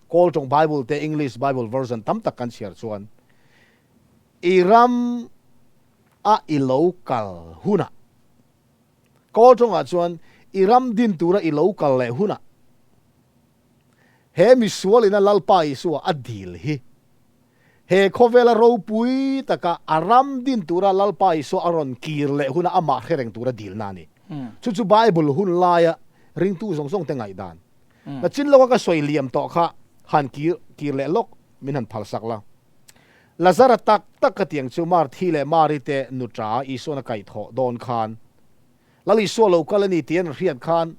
Kawl tawng Bible te English Bible version tam tak kan chhiar chuan, I ram a i lo kal hunah, Kawl tawngah chuan i ram din tura i lo kal leh hunah he misualina Lalpa Isua a dil hi he khawvela ropui taka a ram din tura Lalpa Isua a rawn kir leh hunah amah hre reng tura dilna a ni. Chu chu Bible hun laia ringtu zawng zawng te ngaihdan. Na chin lawka ka sawi liam tawh kha han kir kir leh lawk min han phalsak la. Lazara tak tak ka tiang chu Marthi leh Mari te nuṭa Isuan a kaihthawh dawn khan Lal Isua lo kal a ni tih an hriat khan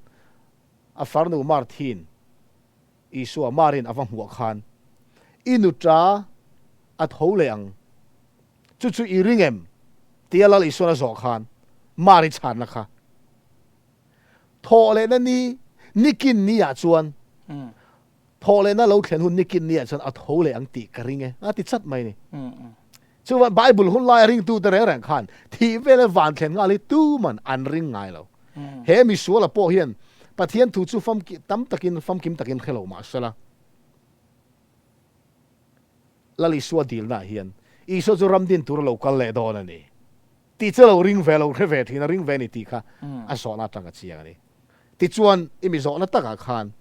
a farnu Marthi'n Isua Mari'n a va hmuah khan I nuṭa a tho leh ang chu chu i ring em? tia Lal Isuan a zawh khan Mari chhanna kha thawh lehna ni nikin ni ah chuan Thawh lehna lo thlen hun nikin ni ah chuan a tho leh ang tih ka ring e, a ti chat mai ni. Chuvan Bible hun laia ringtute reng reng khan thih vel e van thlen nghal hi tuman an ring ngai lo. He misuala pawh hian Pathian thu chu famki tam takin famkim takin hre lo mah sela. Lal Isua dilnaah hian Isua chu ram din tura lo kal leh dawn a ni tih chu a lo ring ve, a lo hre ve thin a, ring ve a ni tih kha a zawhna atang a chiang a ni. Tichuan, i mi zawhna takah khan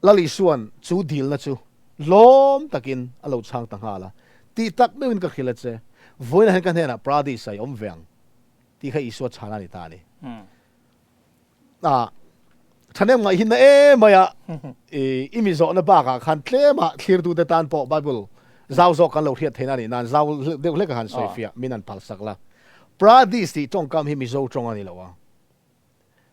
Lal Isua'n chu dilna chu lawm takin a lo chhang ta nghal a, Tih tak meuhin ka hrilh a che, vawiinah hian ka hnenah Paradis-ah i awm ve ang tih kha Isua chhana a ni ta a ni. A thahnem ngaih na em mai a, i mi zawhna bakah khan tlema thlirtute tan pawh Bible zau zawk kan lo hriat theihna a nih nan zau deuh hlek a han sawi fiah min han phalsak la. Paradis tih tawngkam hi Mizo tawng a ni lo a,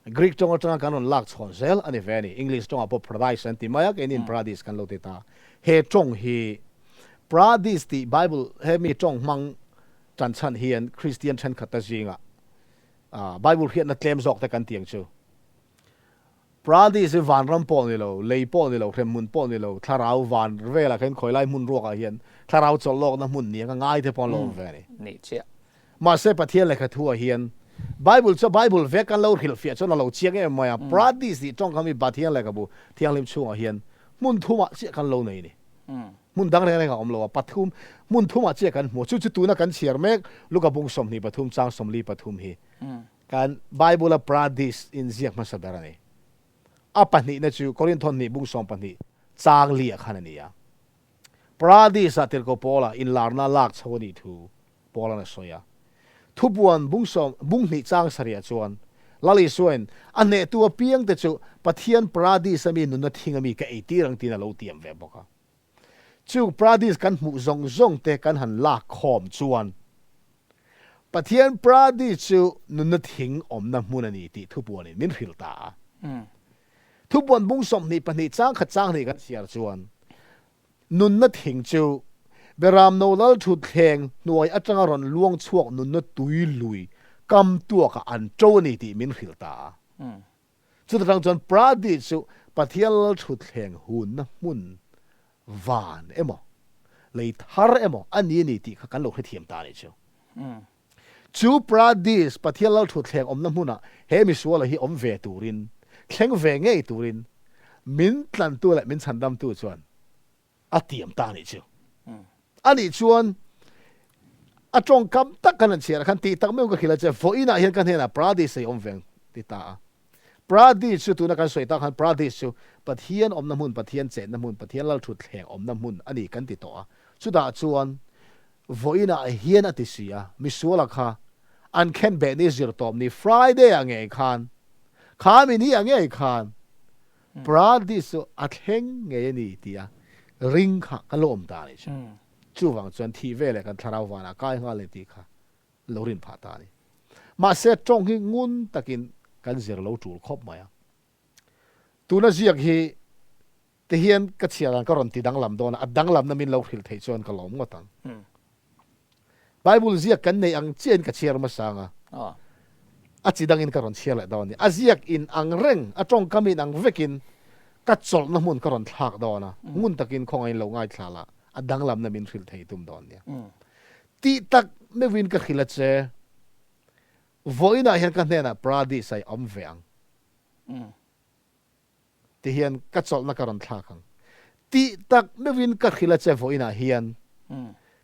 Greek tawng atanga kan rawn lak chhawn zel a ni ve a ni. English tawngah pawh paradise an ti mai a, keiniin paradis kan lo ti ta. He tawng hi Paradis tih Bible he mi tawng hmang tan chhan hian Kristian thenkhatta zingah Bible hriatna tlem zawk te kan ti ang chu. Paradis hi vanram pawh ni lo, lei pawh ni lo, hremhmun pawh ni lo, thlarau van velah khan khawi lai hmun ruakah hian thlarau chawlh lawkna hmun ni anga ngai te pawh an lo awm ve a ni. Nih chiah. Mahse Pathian lehkha thuah hian Bible chu Bible vek kan lo hrilhfiah chuan a lo chiang em mai a, Paradis tih tawngkam hi Pathian lehkhabu thianghlim chhungah hian hmun thumah chiah kan lo nei a ni. Hmun dang reng reng a awm lo a, pathum, hmun thumah chiah kan hmu. Chu chu tuna kan chhiar mek Luka bung 23 chang 43 hi kan Bible-a Paradis inziak hmasa ber a ni. A pahnihna chu Korinthon hnih bung 12 chang li ah khan a ni a. Paradis-ah tirhkoh Paula inlarna lak chho a nih thu Paula'n a sawi a. Thupuan bung sawm, bung hnih chang sarihah chuan Lal Isuain a hnehtu apiangte chu Pathian Paradis-a mi nunna thing a mi ka eitir ang tiin a lo tiam ve bawk a. Chu Paradis kan hmuh zawng zawng te kan han lak khawm chuan Pathian Paradis chu nunna thing awmna hmun a ni tih thupuanin min hrilh ta a. Thupuan bung 22 chang khat chang hnih kan chhiar chuan Nunna thing chu Beramno lal thutthleng hnuai atanga rawn luang chhuak nunna tui lui kam tuakah an to a ni tih min hrilh ta a. Chuta tang chuan Pradih chu Pathian lal thutthleng hunna hmun van emaw, lei thar emaw a ni a ni tih kha kan lo hrethiam ta a nih chu. Chu Pradis, Pathian lal thutthleng awmna hmunah he misuala hi awm ve turin, thleng ve ngei turin min tlantu leh min chhandamtu chuan a tiam ta a nih chu. A nih chuan a tawngkam tak kan han chhiar khan tih tak meuh ka hrilh a che, vawiinah hian ka hnenah Paradis ei awm ve ang ti ta a. Paradis chu tuna kan sawi tak khan Paradis chu Pathian awmna hmun, Pathian chenna hmun, Pathian lalthutthleng awmna hmun a ni kan ti tawh a. Chutah chuan vawiinah hian a ti si a, misuala kha an khen beh ni zir tawp ni Friday ah ngei khan, kha mi ni ah ngei khan Paradis chu a thleng ngei a ni tia ring kha kan lo awm ta a nih chu. Chuvang chuan thih veleh kan thlarau vanah kai nghal e tih kha lo rin phah ta a ni. Mahse tawng hi ngun takin kan zir lo tul khawp mai a. Tuna ziak hi ti hian ka chhiar ang ka rawn ti danglam dawn a, a danglamna min lo hrilh theih chuan ka lawm ngawt ang. Bible ziak kan nei ang chiahin ka chhiar hmasa ang a, a chi dangin ka rawn chhiar leh dawn a ni. A ziak in ang reng, a tawngkam in ang vekin ka chawlhna hmun ka rawn thlak dawn a, ngun takin khawngaihin lo ngaithla la, a danglamna min hrilh thei tum dawn nia. Tih tak meuhin ka hrilh a che, vawiinah hian ka hnenah Paradis-a i awm ve ang. Ti hian ka chawlhna ka rawn thlak ang. Tih tak meuhin ka hrilh a che vawiinah hian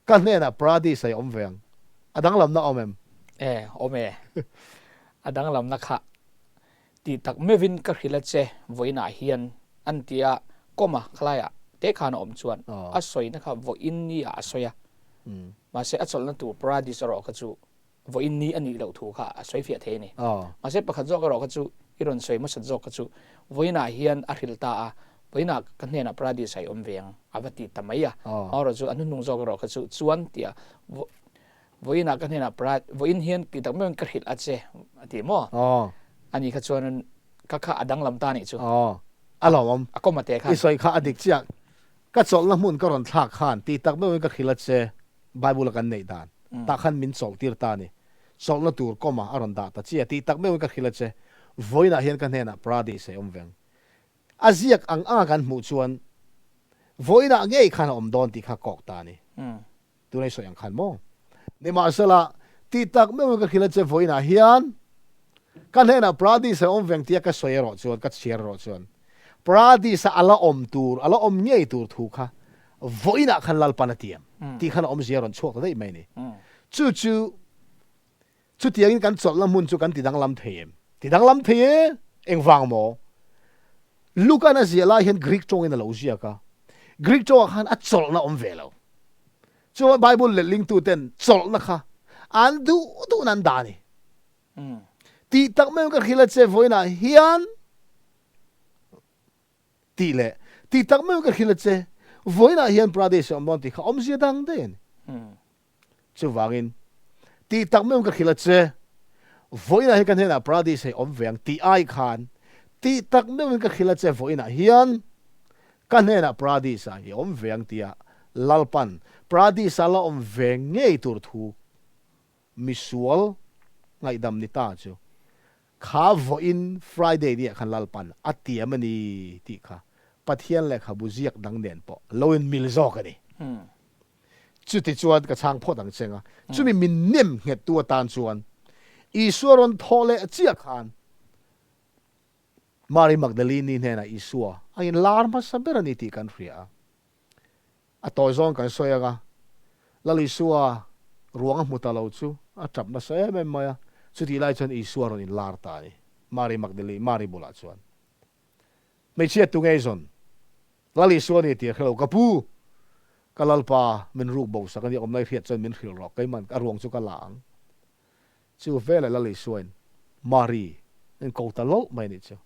ka hnenah Paradis a i awm ve ang. A danglamna a awm em? E, awm e. A danglamna kha tih tak meuhin ka hrilh a che vawiinah hian an ti a, comma khalaiah te khan a awm chuan a sawina kha vawiin ni ah a sawi a. Mahse a chawlhna tur Paradis erawh kha chu vawiin ni a nih loh thu kha a sawi fiah thei a ni. Mahse pakhat zawk erawh kha chu i rawn sawi hmasat zawk kha chu vawiinah hian a hrilh ta a, vawiinah ka hnenah Paradis ah i awm ve ang a va ti ta mai a. Amaherawh chu a hnuhnung zawk erawh kha chu chuan tia vawiinah ka hnenah vawiin hian ti tak meuhin ka hrilh a che a ti maw? Ani kha chuan ka kha a danglam ta a nih chu. A lawmawm. A kawm a te khan. I sawi kha a dik chiah. Ka chawlhna hmun ka rawn thlak khan ti tak meuhin ka hrilh a che. Bible a kan neih dan tah khan min chawlh tir ta a ni. Chawlhna tur kawmah a rawn dah ta chi a tih tak meuhin ka hrilh a che. Vawiinah hian ka hnenah Paradis ei awm veng. A ziak ang anga kan hmuh chuan vawiinah ngei khan a awm dawn tih kha kawk ta a ni. Tuna i sawi ang khan maw? Nimahsela, tih tak meuhin ka hrilh a che vawiinah hian. Ka hnenah Paradis a awm veng tia ka sawi erawh chuan, ka chhiar erawh chuan, Paradis a ala awm tur, ala awm ngei tur thu kha vawiinah khan Lalpan a tiam tih khan a awmzia a rawn chhuak ta daih mai a ni. Chu chu chutiangin kan chawlhna hmun chu kan ti danglam thei em? Ti danglam thei e, engvang maw? Luka'n a ziah lai hian Greek tawngin a lo ziak a, Greek tawngah khan a chawlhna awm ve lo. Chuan Bible letlingtuten chawlhna kha an duh duhna an dah a ni. Tih tak mai ka hrilh a che vawiinah hian tih leh tih tak mai ka hrilh a che vawiinah hian Pradesh a awm dawn tih kha awmzia dang daih a ni. Chuvangin tih tak mai ka hrilh a che vawiinah hian ka hnenah Pradesh hei awm ve ang tih ai khan tih tak meuhin ka hrilh a che vawiinah hian ka hnenah Pradesh ah i awm ve ang tia Lalpan Pradesh ah la awm ve ngei tur thu Misual ngaihdam ni ta chu kha vawiin Friday ni ah khan Lalpan a tiam a ni tih kha Pathian lehkhabu ziak dang nen pawh lo in mil zawk a ni. Chuti chuan ka chhang phawt ang cheng a, chumi min nem nghet tu atan chuan Isua rawn thawh leh chiah khan Mary Magdalene hnenah Isua a in lar hmasa ber a ni tih kan hria a. A tawi zawng kan sawi ang a, Lal Isua ruang a hmu ta lo chu a tap nasa em em mai a, chutih lai chuan Isua rawn inlar ta a ni, Mary Magdalene, Mary bulah chuan. Hmeichhia tu ngei zawn, Lal Isua ni tih a hre lo, ka pu, ka Lalpa min ruk bo sak a ni, awmna i hriat chuan min hrilh rawh, keiman a ruang chu ka la ang. Chu veleh Lal Isuain Mari in ko ta lawlh mai anih chu.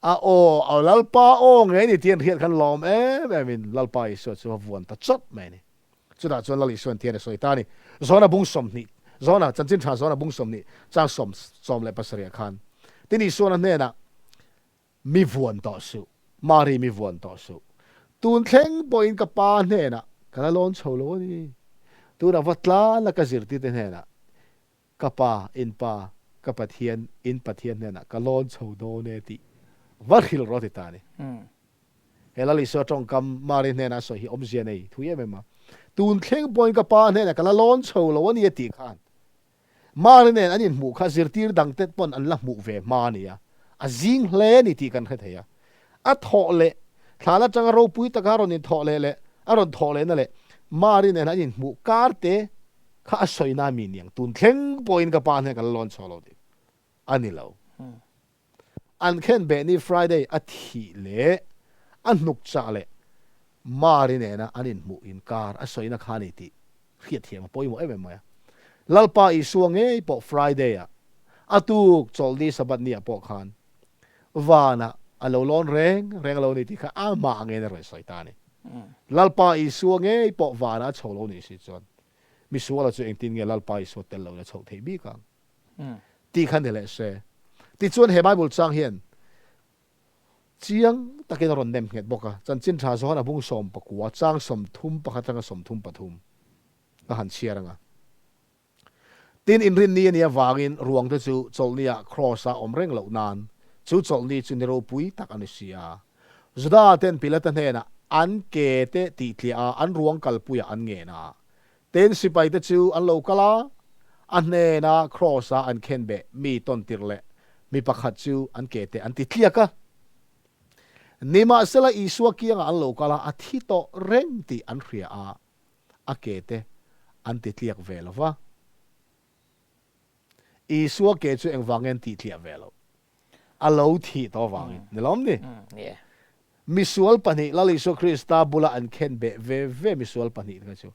A aw, a Lalpa aw ngei ni tih an hriat khan lawm em em in Lalpa Isua chu a vuan ta chawt mai a ni. Chutah chuan Lal Isuain tian a sawi ta a ni. Zawna bung 20, Zawna, Chanchin Tha Zawna bung 20, chang sawm, 17 ah khan Tin Isuan a hnenah, Mi vuan tawh suh, Mari mi vuan tawh suh. Tun thleng pawhin ka pa hnenah ka la lawn chho lo a ni. Tunah va tlan a ka zirtirte hnenah ka pa, in pa, ka Pathian, in Pathian hnenah ka lawn chho dawn e tih va hrilh rawh a ti ta a ni. He Lal Isua tawngkam Mari hnenah a sawi hi awmzia nei thui em em a. Tun thleng pawhin ka pa hnenah ka la lawn chho lo a ni a tih khan Mari nen an inhmuh kha zirtir dangte pawn an la hmuh ve hma a ni a, a zing hle a ni tih kan hre thei a. A thawh leh, thlan atanga ropui taka a rawn inthawh leh leh a rawn thawh lehna leh Mari nen an inhmuh kar te kha a sawina mi niang tun thleng pawhin ka pa hnen ka la lawn chhuah lo tih a ni lo. An khen beh ni Friday a thih leh a hnuk chah leh Mari nena an inhmuh inkar a sawina kha a ni tih hriatthiam a pawimawh em em mai a. Lalpa Isua ngei pawh Friday ah a tuk chawlhni Sabbath ni ah pawh khan vanah a lo lawn reng reng lo a ni tih kha amah ngeiin a rawn sawi ta a ni. Lalpa Isua ngei pawh vanah a chho lo nih si chuan misuala chu engtin nge Lalpa Isua tel loin a chhoh theih bik ang? Tih kha ni leh se. Tichuan he Bible chang hian chiang takin a rawn nem nghet bawk a, Chanchin Tha Johan a bung 19 chang 31 atanga 33 ka han chhiar ang a. Tin, inrinni a nih avangin ruangte chu chawlhniah Kraws-a awm reng loh nan chu chawlhni chu ni ropui tak a ni si a. Juda ten Pilata hnenah an ke te tihtliah a, an ruang kalpuiah an ngen a. Tin, sipaite chu an lo kal a, a hnena Kraws-a an khenbeh mi tawntir leh mi pakhat chu an ke te an ti tliak a. Nimahsela Isua kiangah an lo kal a, a thi tawh reng tih an hria a, a ke te an ti tliak ve lo va. Isua ke chu engvangin an tih tliah ve loh? A lo thih tawh avangin, ni lawm ni? Misual pahnih, Lal Isua Krista bula an khen beh ve ve misual pahnih te kha chu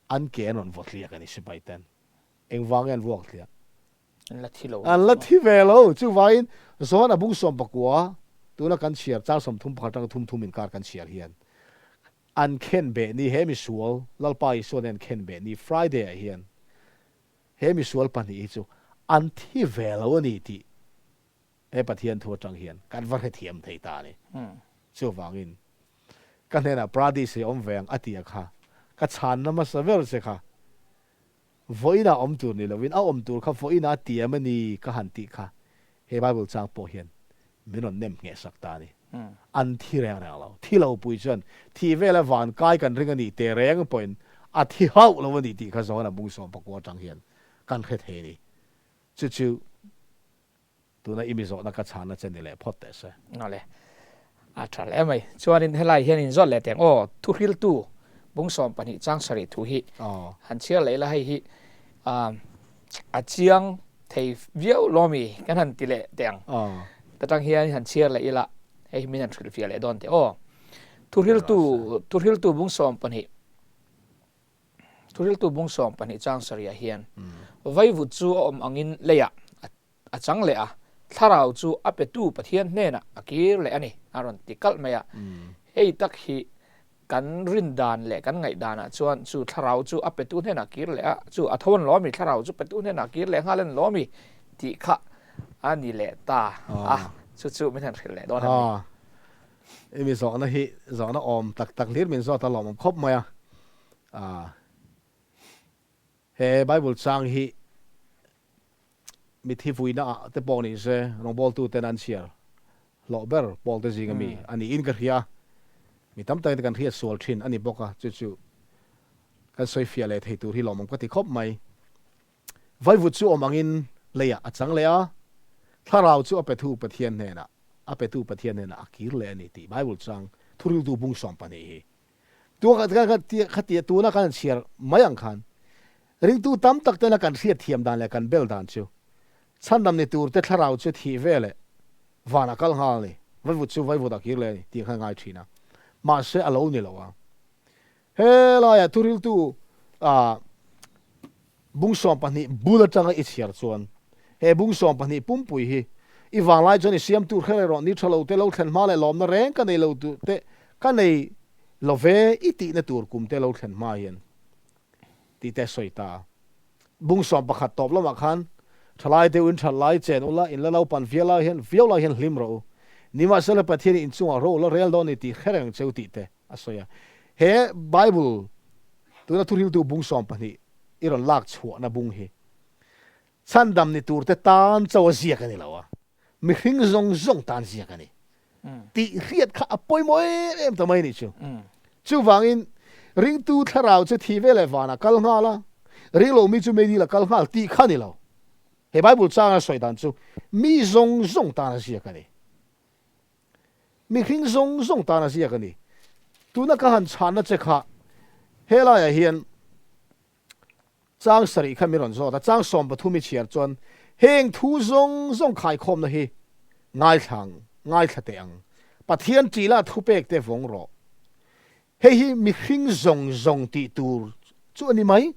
an ke an rawn vaw tliak a ni sipai ten. Engvangin an vuak tliak? An la thi lo. An la thi ve lo. Chuvangin John a bung 19 tuna kan chhiar chang 31 atanga thum thum inkar kan chhiar hian an khen beh ni he misual Lalpa Isua nen khen beh ni Friday ah hian He misual pahnih hi chu an thi ve lo a ni tih he Pathian thu atang hian kan va hrethiam thei ta a ni. Chuvangin ka hnenah Paradis hi a awm ve ang a ti a kha, ka chhanna hmasa ber che kha vawiinah awm tur ni lovin a awm tur kha vawiinah a tiam a ni ka han tih kha He Bible chang pawh hian min rawn nem ngheh sak ta a ni. An thi reng reng lo. Thi lo pui chuan thih vela van kai kan ring a nih teh reng pawhin a thi hauh lo a ni tih kha Johana bung 19 atang hian kan hre thei a ni. Chu chu Tuna i mi zawhna ka chhana che ni leh phawt teh se. Awle. A tha hle mai. Chuanin helai hian in zawt leh teng aw, thuhriltu bung 12 chang sarih thu hi han chhiar leh ila hei hi a chiang thei viau lawmi kan han ti leh teh ang. Ta tang hian han chhiar leh ila hei hi min han hrilhfiah leh dawn teh aw. Thuhriltu thuhriltu bung 12 thuhriltu bung 12 chang sarih ah hian vaivut chu a awm angin leiah a chang leh a, thlarau chu a petu Pathian hnenah a kir leh a ni, a rawn ti kalh mai a. Hei tak hi kan rin dan leh kan ngaih danah chuan chu thlarau chu a petu hnenah kir leh a, chu a tho an lawm i, thlarau chu petu hnenah kir leh nghal an lawm i tih kha a ni leh ta a, chu chu min han hrilh leh dawn a ni. I mi zawhna hi zawhna awm tak tak hlir min zawt a lawmawm khawp mai a. He Bible chang hi Mithi vuina ah te pawh ni se rawngbawltu ten an chhiar hlawh ber pawl te zing ami a niin ka hria a, mi tam takin kan hriat sual thin a ni bawk a, chu chu kan sawi fiah leh thei tur hi lawmawm ka ti khawp mai. Vaivut chu awm angin leiah a chang leh a, thlarau chu a pethu Pathian hnenah a petu Pathian hnenah a kir leh a ni tih Bible chang thuriltu bung 12 hi Khatia tuna kan chhiar mai ang khan ringtu tam tak tena kan hriat thiam dan leh kan bel dan chu chhandam ni tur te thlarau chu thih ve leh vanah kal nghal a ni, vaivut chu vaivut ah kir leh a ni tih khan ngai thin a, mahse a lo ni lo a. Helaiah thuriltu ah Bung 12 bul atanga i chhiar chuan he bung 12 pumpui hi i vanglai chuan i siam tur kher erawh ni tha lo te lo thlen hma leh lawmna reng ka nei lo tur te ka nei lo ve i tihna tur kum te lo thlen hma hian tih te a sawi ta a. Bung 11 tawp lamah khan thalai deuh in that lai chen ula in la naupan viau lai hian viau lai hian hlim rawh u. Nimahsela Pathian in inchungah ro ula rel dawn ni tih hre reng cheu tih te a sawi a. He Bible tuna thuhriltu bung 12 i rawn lak chhuahna bung hi chhandam ni turte tan chauh a ziak a ni lo a, mihring zawng zawng tan ziak a ni tih hriat kha a pawimawh em em ta mai a nih chu. Chuvangin ringtu thlarau chu thih ve leh vanah kal nghal a, ringlo mi chu meidil a kal nghal tih kha a ni lo. He Bible changa sawi dan chu mi zawng zawng tan a ziak a ni. Mihring zawng zawng tan a ziak a ni. Tuna ka han chhanna che kha helaiah hian chang sarih kha min rawn zawt a, chang 13 i chhiar chuan heng thu zawng zawng khaikhawmna hi ngaithla ang, ngaithla teh ang. Pathian ṭihlah thupek te vawng rawh. Hei hi mihring zawng zawng tih tur chu a ni mai.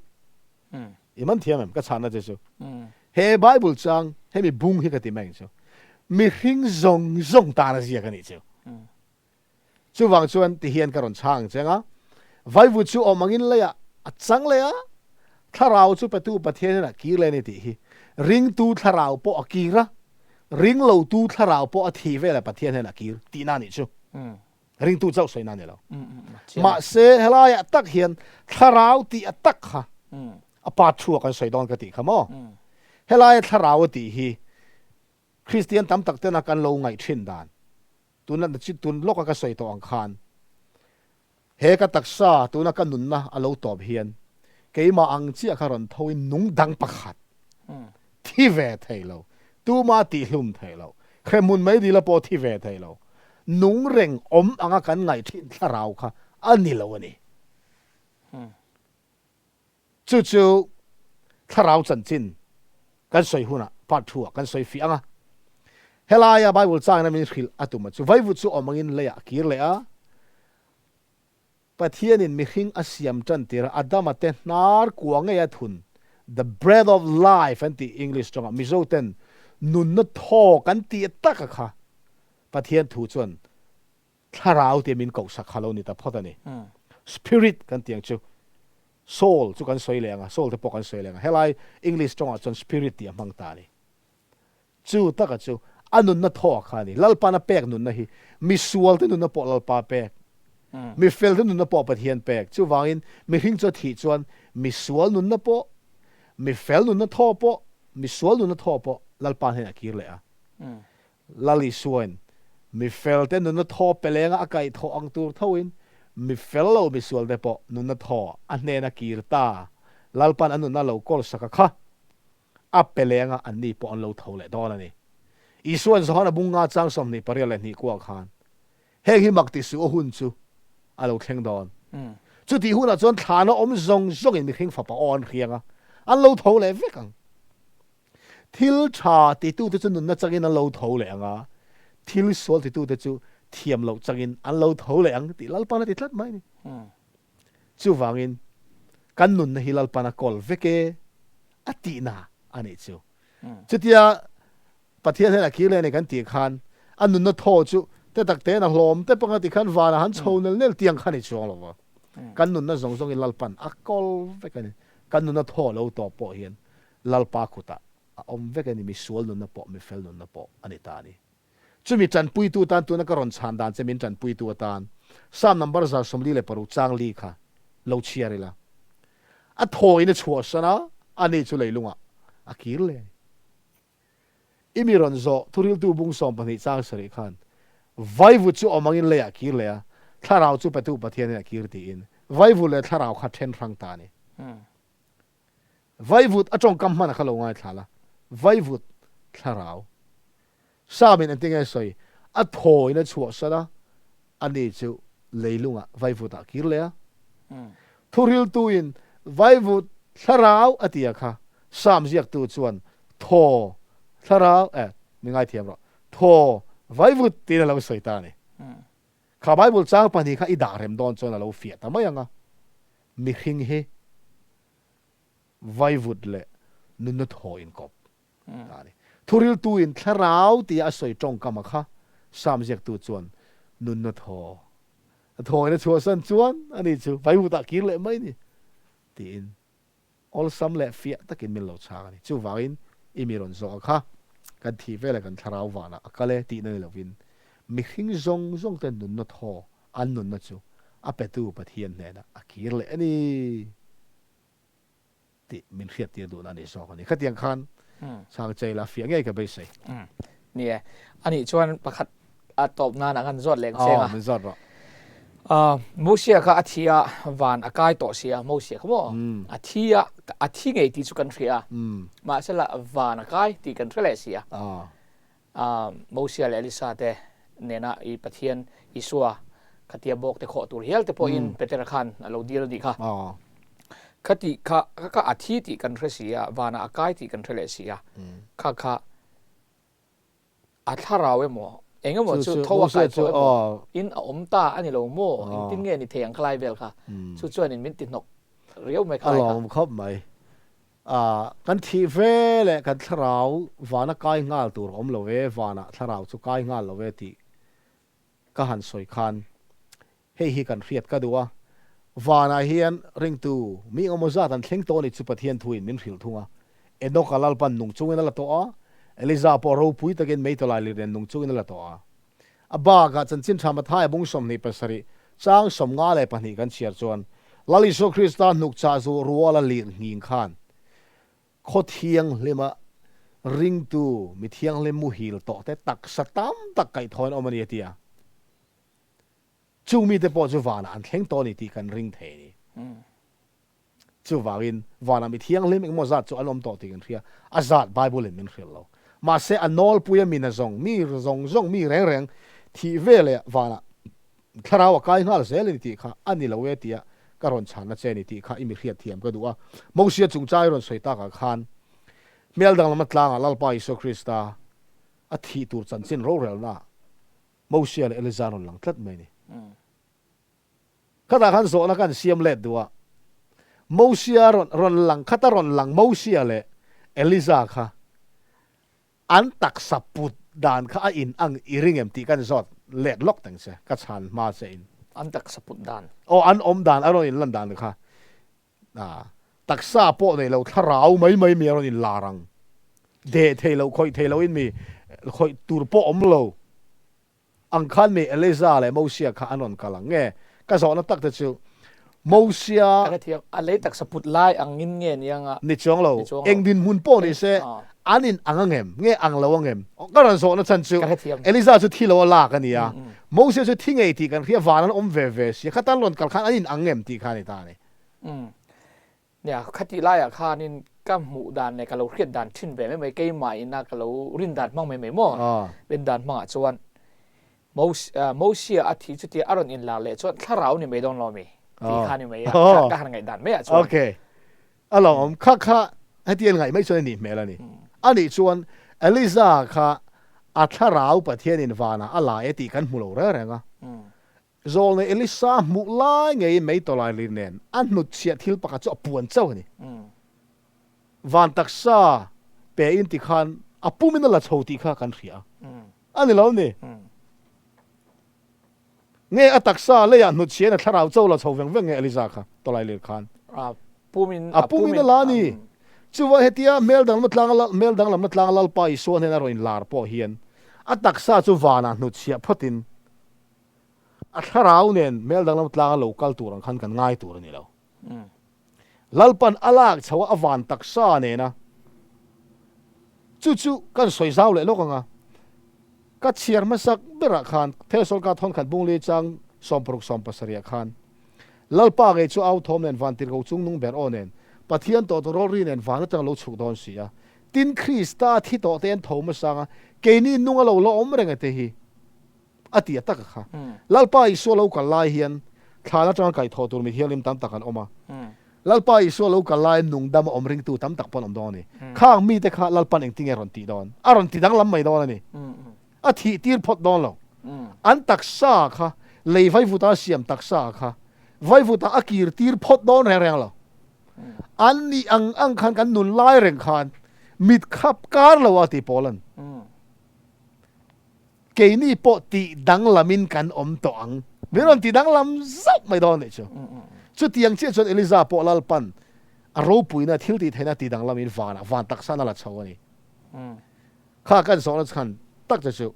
I man thiam em? Ka chhanna che chu. He Bible chang, hemi bung hi ka ti mai ang chu. Mihring zawng zawng tan a ziak a nih chu. Chuvang chuan ti hian ka rawn chhang ang che anga, Vaivut chu awm angin leiah a chang leh a, thlarau chu petu Pathian hian a kir leh a ni tih hi. Ringtu thlarau pawh a kir a, ringlotu thlarau pawh a thih velah Pathian hian a kir tihna a nih chu. Ringtu chauh sawi na ni lo. Mahse helaiah tak hian thlarau tih a tak kha a pa thu a kan sawi dawn ka tih kha maw. Helaia thlarau a tih hi Kristian tam tak tena kan lo ngaih thin dan tuna tun lawka ka sawi tawh ang khan he ka taksa tuna ka nunna a lo tawp hian keimah ang chiah kha rawn tho in nung dang pakhat thi ve thei lo, tuma tihhlum thei lo, hremhmun mai dila pawh thi ve thei lo, nung reng awm anga kan ngaih thin thlarau kha a ni lo a ni. Chu chu thlarau chanchin kan sawi hunah part 2 ah kan sawi fih ang a. Helaia Bible changin a min hrilh a tum a chu vaivut chu awm angin leiah a kir leh a, Pathianin mihring a siam tan tir a, Adama te hnar kua ngei a thun, the breath of life an tih English tawngah Mizo ten nunna thaw kan tih tak a kha Pathian thu chuan thlarau tia min kohsak kha lo ni ta phawt a ni. Spirit kan tih ang chu soul chu kan sawi leh ang a, soul te pawh kan sawi leh ang a, helai English tawngah chuan spirit tih a hmang ta a ni. Chu taka chu a nunna thaw kha a ni. Lalpa'n a pek nunna hi misualte nunna pawh Lalpa pek, mifelte nunna pawh Pathian pek. Chuvangin mihring chu a thih chuan misual nunna pawh, mifel nunna thaw pawh, misual nunna thaw pawh Lalpa hnenah a kir leh a. Lal Isuain mifelte nunna thaw pe lenga a kaih thawh ang tur thoin mifel lo misualte pawh nunna thaw a hnena kir ta. Lalpa'n a nunna lo kawlsak a kha. A pe leng a, anni pawh an lo tho leh dawn a ni. Isua'n Johana bung nga chang 28 kuah khan, Heng hi mak ti suh aw hun chu a lo thleng dawn. Chutih hunah chuan thlana awm zawng zawngin mihring fapa aw an hriang a, an lo tho leh vek ang. Thil tha titute chu nunna changin an lo tho leh ang a, thil sual titute chu thiam loh changin an lo tho leh ang tih Lalpan a ti tlat mai a ni. Chuvangin kan nunna hi Lalpan a kawl vek e a tihna a nih chu. Chutia Pathian hian a kir leh a ni kan tih khan a nunna thaw chu te tak tein a hlawm tep anga tikhan vanah han chho nel nel tiang kha a ni chuang lo va. Kan nunna zawng zawngin Lalpan a kawl vek a ni. Kan nunna thaw lo tawp pawh hian Lalpa kutah a awm vek a ni, misual nunna pawh, mifel nunna pawh a ni ta a ni. Chumi tanpuitu tan tuna ka rawn chhan dan che min tanpuitu atan Psalm number 146 chang li kha lo chhiar ila. A thawiin a chhuahsan a, ani chu leilungah a kir leh a ni. I mi rawn zawh thuriltu bung 12 chang sarih khan Vaivut chu awm angin leiah kir leh a, thlarau chu petu Pathianin a kir tiin Vaivut leh thlarau kha then hrang ta a ni. Vaivut a tawngkam hman a kha lo ngaithla la, Vaivut thlarau. Samin engtin nge sawi? A thawiin a chhuahsan a, ani chu leilungah Vaivutah a kir leh a. Thuriltuin Vaivut thlarau a ti a kha, Sam ziaktu chuan thaw thlarau, eh, mi ngaithiam rawh, thaw Vaivut tiin a lo sawi ta a ni. Kha Bible chang pahnih kha i dah rem dawn chuan a lo fiah ta mai ang a. Mihring hi vaivut leh nunna thaw inkawp ta a ni. Thuriltuin thlarau tia a sawi tawngkam a kha Psalm ziaktu chuan nunna thaw a thawin a chhuahsan chuan ani chu vaivutah kir leh mai ni tiin Awlsam leh fiah takin min lo chhang a ni. Chuvangin i mi rawn zawh a kha, kan thih veleh kan thlarau vanah a kal e tihna ni lovin, mihring zawng zawng ten nunna thaw an nunna chu a petu Pathian hnenah a kir leh a ni tih min hriattir duhna a ni zawk a ni. Khatiang khan chhang chei la fiah ngei ka beisei. Ni e, anih chuan pakhat a tawp nan ang an zawt leng cheng a. Min zawt rawh. Mosia kha a thi a, van a kai tawh si a, Mosia kha maw? A thi a, a thi ngei tih chu kan hria a. Mahsela van a kai tih kan hre leh si a. Mosia leh Elisa te nena i Pathian Isua khatia bawk te khawh tur hial te pawhin Petera khan a lo dil a nih kha. Khati kha kha a thi tih kan hre si a, vanah a kai tih kan hre leh si a. Kha kha A thlarau emaw, eng emaw chu tho a kai tawh emaw, in a awm ta a ni lo maw, engtin nge ni thei ang khalai vel kha, chu chuanin min ti hnawk riau mai khalai kha. A lawm khawp mai. Kan thih ve leh kan thlarau vana kai nghal tur a awm lo e, vanah thlarau chu kai nghal lo e tih ka han sawi khan hei hi kan hriat ka duh a, vanah hian ringtu mi engemaw zat an thleng tawh a ni chu Pathian thuin min hrilh thung a, Enoch-a Lalpan nung chungin a la tawh a, Eliza pawh ropui takin Meitawlai lirlian nung chungin a la tawh a. A bakah chanchin tha Mathaia bung 27 chang 52 kan chhiar chuan Lal Isua Krista hnuk chah zu ruala lir nghing khan Khaw thianghlima ringtu mi thianghlim muhil tawh te taksa tam tak kaihthawin awm a ni a ti a. Chung mite pawh chu vanah an thleng tawh a ni tih kan ring thei a ni. Chuvangin vanah mi thianghlim engemaw zat chu an awm tawh tih kan hria, a zat Bible in min hrilh lo. Mahse a nawlpuia mi nazawng, mi zawng zawng, mi reng reng thih veleh vanah Thlarau a kai nghal zel a ni tih kha a ni lo e tia ka rawn chhanna che a ni tih kha i mi hriatthiam ka duh a. Mosia chungchang i rawn sawi takah khan hmel danglam atlangah Lalpa Isua Krista a thih tur chanchin rorelnaah Mosia leh Eliza an rawn lang tlat mai a ni. Khatah khan zawhna ka han siam let duh a, Mosia rawn lang khata rawn lang Mosia leh Eliza kha An taksa put dan kha a in ang i ring em tih kan zawt let lawk teng che, ka chhan hma che in. An taksa put dan. Aw, an awm dan, a rawn in lan dan kha. Ah, taksa pawh nei lo, thlarau mai mai mi a rawn in lar ang. Deh thei lo, khawih thei lo in mi, khawih tur pawh awm lo. Ang khan mi Eliza leh Mosia kha an rawn kal ang nge? Ka zawhna tak te chu Mosia. Ka hrethiam, a lei taksa put lai angin nge ni anga? Ni chuang lo, eng dinhmun pawh ni se an in ang angem nge ang lo angem? Ka rawn zawhna chhan chu Eliza chu thi lo a lak a ni a, Mosia chu thi ngei tih kan hria, van an awm ve ve sia, khata an rawn kal khan an in ang em tih kha a ni ta a ni. Nia, khatih laiah khanin. Ka hmuh dan leh ka lo hriat dan thin ve mai mai, keimah ina ka lo rin dan hmang mai mai maw? Rin dan hmangah chuan Mosia a thih chutia a rawn inlar leh chuan thlarau ni mai dawn lo mi? Tih kha ni mai a, ka han ngaih dan maiah chuan. Ok, a lo awm. Kha kha heti an ngaih mai chuan a nih hmel a ni. A nih chuan Eliza kha a thlarau Pathianin vanah a la e tih kan hmu lo reng reng a. Zawlnei Elisa hmuh lai ngeiin mei tawlailir nen a hnutchhiah thil pakhat chu a puan chauh a ni. Van taksa pe in ti khan a pumin a la chho tih kha kan hria a ni lo ni. Nge a taksa leiah hnutchhiahin a thlarau chauh la chho veng veng nge Elisa kha tawlailir khan a pumin a la a ni. Chuvang hetia hmel danglamna tlang hmel danglamna tlang Lalpa Isua hnena rawn inlar pawh hian a taksa chu vanah hnutchhiah phawtin A thlarau nen hmel danglam tlanga lo kal tur ang khan kan ngai tur a ni lo. Lalpan a lak chho a, a van taksa nena chu chu kan sawi zau leh lawk ang a. Ka chhiar hmasak berah khan Thesawlka thawnkhat bungli chang 16 17 ah khan Lalpa ngei chu au thawm nen van tirhko chung nung ber aw nen Pathian tawh tawrawl ri nen van atang lo chhuk dawn si a. Tin Krista thi tawh te an tho hmasang a, keini nung a lo la awm reng a te hi. A ti a tak a kha. Lalpa Isua lo kal lai hian thlan atanga kaihthawh tur mithianghlim tam tak an awm a. Lalpa Isua lo kal laiin nungdam a awm ringtu tam tak pawh an awm dawn a ni. Khang mite kha Lalpan engtinge rawn tih dawn? A rawn ti danglam mai dawn a ni. A thih tir phawt dawn lo. An taksa kha lei vaivuta siam taksa kha vaivuta a kir tir phawt dawn reng reng lo. An nih ang ang khan kan nun lai reng khan mit khap kar lo a ti Paula'n. Keini pawh tih danglamin kan awm tawh ang. Min rawn ti danglam zauh mai dawn nih chu. Chutiang chiah chuan Eliza pawh Lalpan a ropuina thil tih theihna ti danglamin vanah van taksa na la chho a ni. Kha kan zawhna chhan tak che chu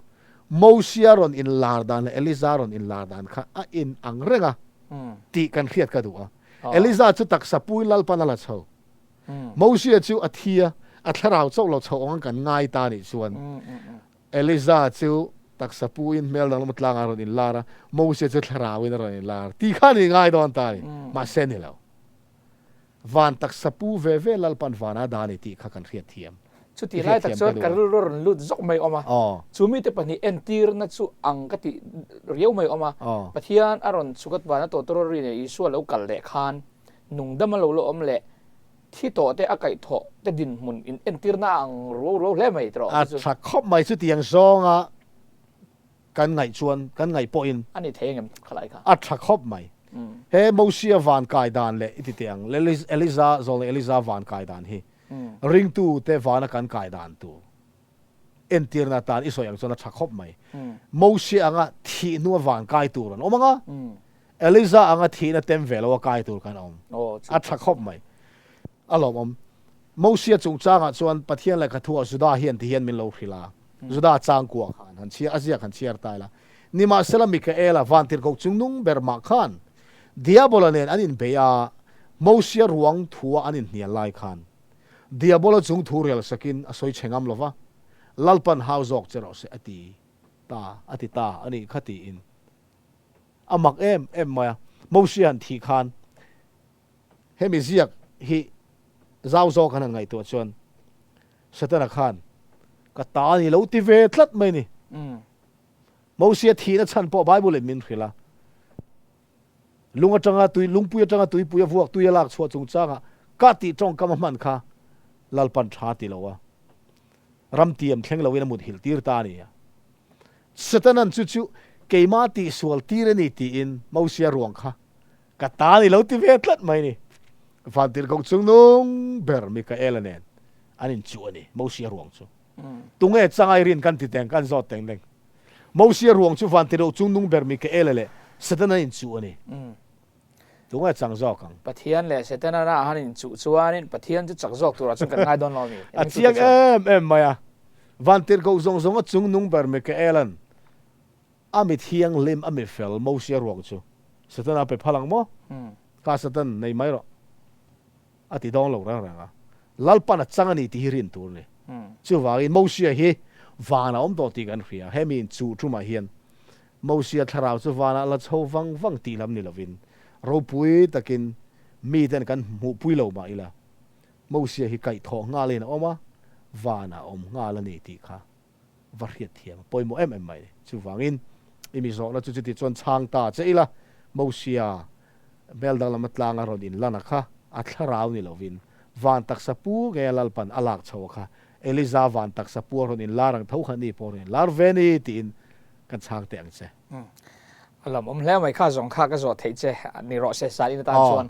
Mosia rawn inlar dan leh Eliza rawn inlar dan kha a in ang reng a tih kan hriat ka duh a. Eliza chu taksa pui Lalpan a la chho. Mosia chu a thi a, a thlarau chauh lo chho ang kan ngai ta nih chuan Eliza chu taksa puin hmel danglam tlangah a rawn inlar a, Moses chu thlarauin a rawn inlar tih kha ni ngai dawn ta a ni. Mahse ni lo. Van taksa pu ve ve Lalpan vana dah a ni tih kha kan hriat thiam. Chutih lai tak chuan ka rilru a rawn lut zawk mai awm a. Chu mite pahnih entirna chu ang ka tih riau mai awm a. Pathian a rawn chhuk a, vana tawtawrawri leh Isua lo kal leh khan nungdam a lo la awm leh Thi tawh te a kaih thawh te dinhmun in entirna a ang ruau ruau hle mai tawh A tha khawp mai chutiang zawnga kan ngaih chuan kan ngaih pawhin. A ni thei engem khalai kha. A tha khawp mai. He Mosia van kai dan leh i ti teh ang Eliza zawlnei Eliza van kai dan hi ringtu te vana kan kai dan tur entirna atan i sawi ang chuan a tha khawp mai. Mosia anga thih hnua van kai tur an awm ang a, Eliza anga thihna tem ve lo a kai tur kan awm. A tha khawp mai. A lawmawm. Mosia chungchangah chuan Pathian lehkha thuah Juda hian ti hian min lo hrilh a. Juda changkua khan han chhiar, a ziak han chhiar ta ila. Nimahsela Mikaela, vantirhkoh chungnung ber mah khan Diabola nen an inbei a, Mosia ruang thua an inhnial lai khan Diabola chung thu rel sakin a sawi chhe ngam lo va, Lalpan hau zawk che rawh se a ti ta, a ti ta a nih kha tiin. A mak em em mai a, Mosia han thih khan hemi ziak hi zau zawk an han ngaihtuah chuan Setana khan ka ta a ni lo ti ve tlat mai ni. Mosia thihna chhan pawh Bible in min hrilh a, lung atanga tui lungpui atanga tuipui a vuak tui a lak chhuah chungchangah ka tih tawngkam a hman kha Lalpan tha ti lo a, ramtiam thleng loin a mut hilh tir ta a ni a. Satanan chu chu keimah tihsual tir a ni tiin Mosia ruang kha ka ta ni lo ti ve tlat mai ni. Vantirhkoh chungnung ber Mikaela nen an inchuh a ni Mosia ruang chu. Tunge changai rin kan ti teng kan zawt teng deng. Mosia ruang chu Vantirhkoh chungnung ber Mikaela leh Satan an inchuh a ni. Tunge chang zawk ang? Pathian leh Setana ah han inchuh chuanin Pathian chu chak zawk turah chuan kan ngai dawn lo a mi? A chiang em em mai a. Vantirhkoh zawng zawnga chungnung ber Mikaela'n a mi thianghlim, a mi fel Mosia ruang chu Setana a pe phal ang maw? Kha Satan, nei mai rawh. A ti dawn lo reng reng a. Lalpan a chang a ni tih hi rin tur a ni. Chuvangin Mosia hi van a awm tawh tih kan hria. Hemi inchuh tumah hian Mosia thlarau chu vanah la chho vang vang tih lam ni lovin ropui takin miten kan hmuhpui lo mah ila. Mosia hi kaihthawh nghalin a awm a, vanah a awm nghal a ni tih kha va hriat thiam a pawimawh em em mai a ni. Chuvangin i mi zawhna chu chuti chuan chhang ta che ila, Mosia hmel danglam atlanga rawn inlan a kha a thlarau ni lovin van taksa pu nge a Lalpan a lak chho a kha Eliza van taksa pu a rawn inlar ang tho kha ni pawh a rawn inlar ve ni tiin kan chhang teh ang che. A lawmawm hle mai kha zawng kha ka zawh theih che ni rawh se sal in atan chuan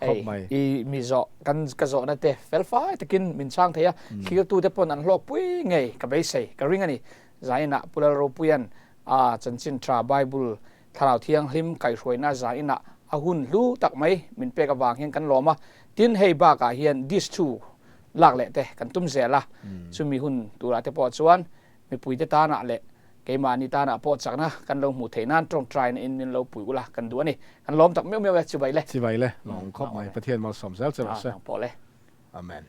hei i mi zawh kan ka zawhna te fel fai takin min chhang thei a thlir te pawn an hlawk pui ngei ka beisei ka ring a ni zainah Pu Lalropuian a chanchin tha Bible Thlarau Thianghlim kaihhruaina zainah a hun hlu tak mai min pek avang hian kan lawm a tin hei bakah hian dish thu lak leh te kan tum zel a chumi hun turah te pawh chuan Mipuite tanah leh keimahni tanah pawh chakna kan lo hmuh theih nan tawngtaina in min lo pui ula kan duh a ni. Kan lawm tak meuh meuh e, chibai le. Chibai le, lawm khawp mai. Pathian malsawm zel che rawh se. Nang pawh le. Amen.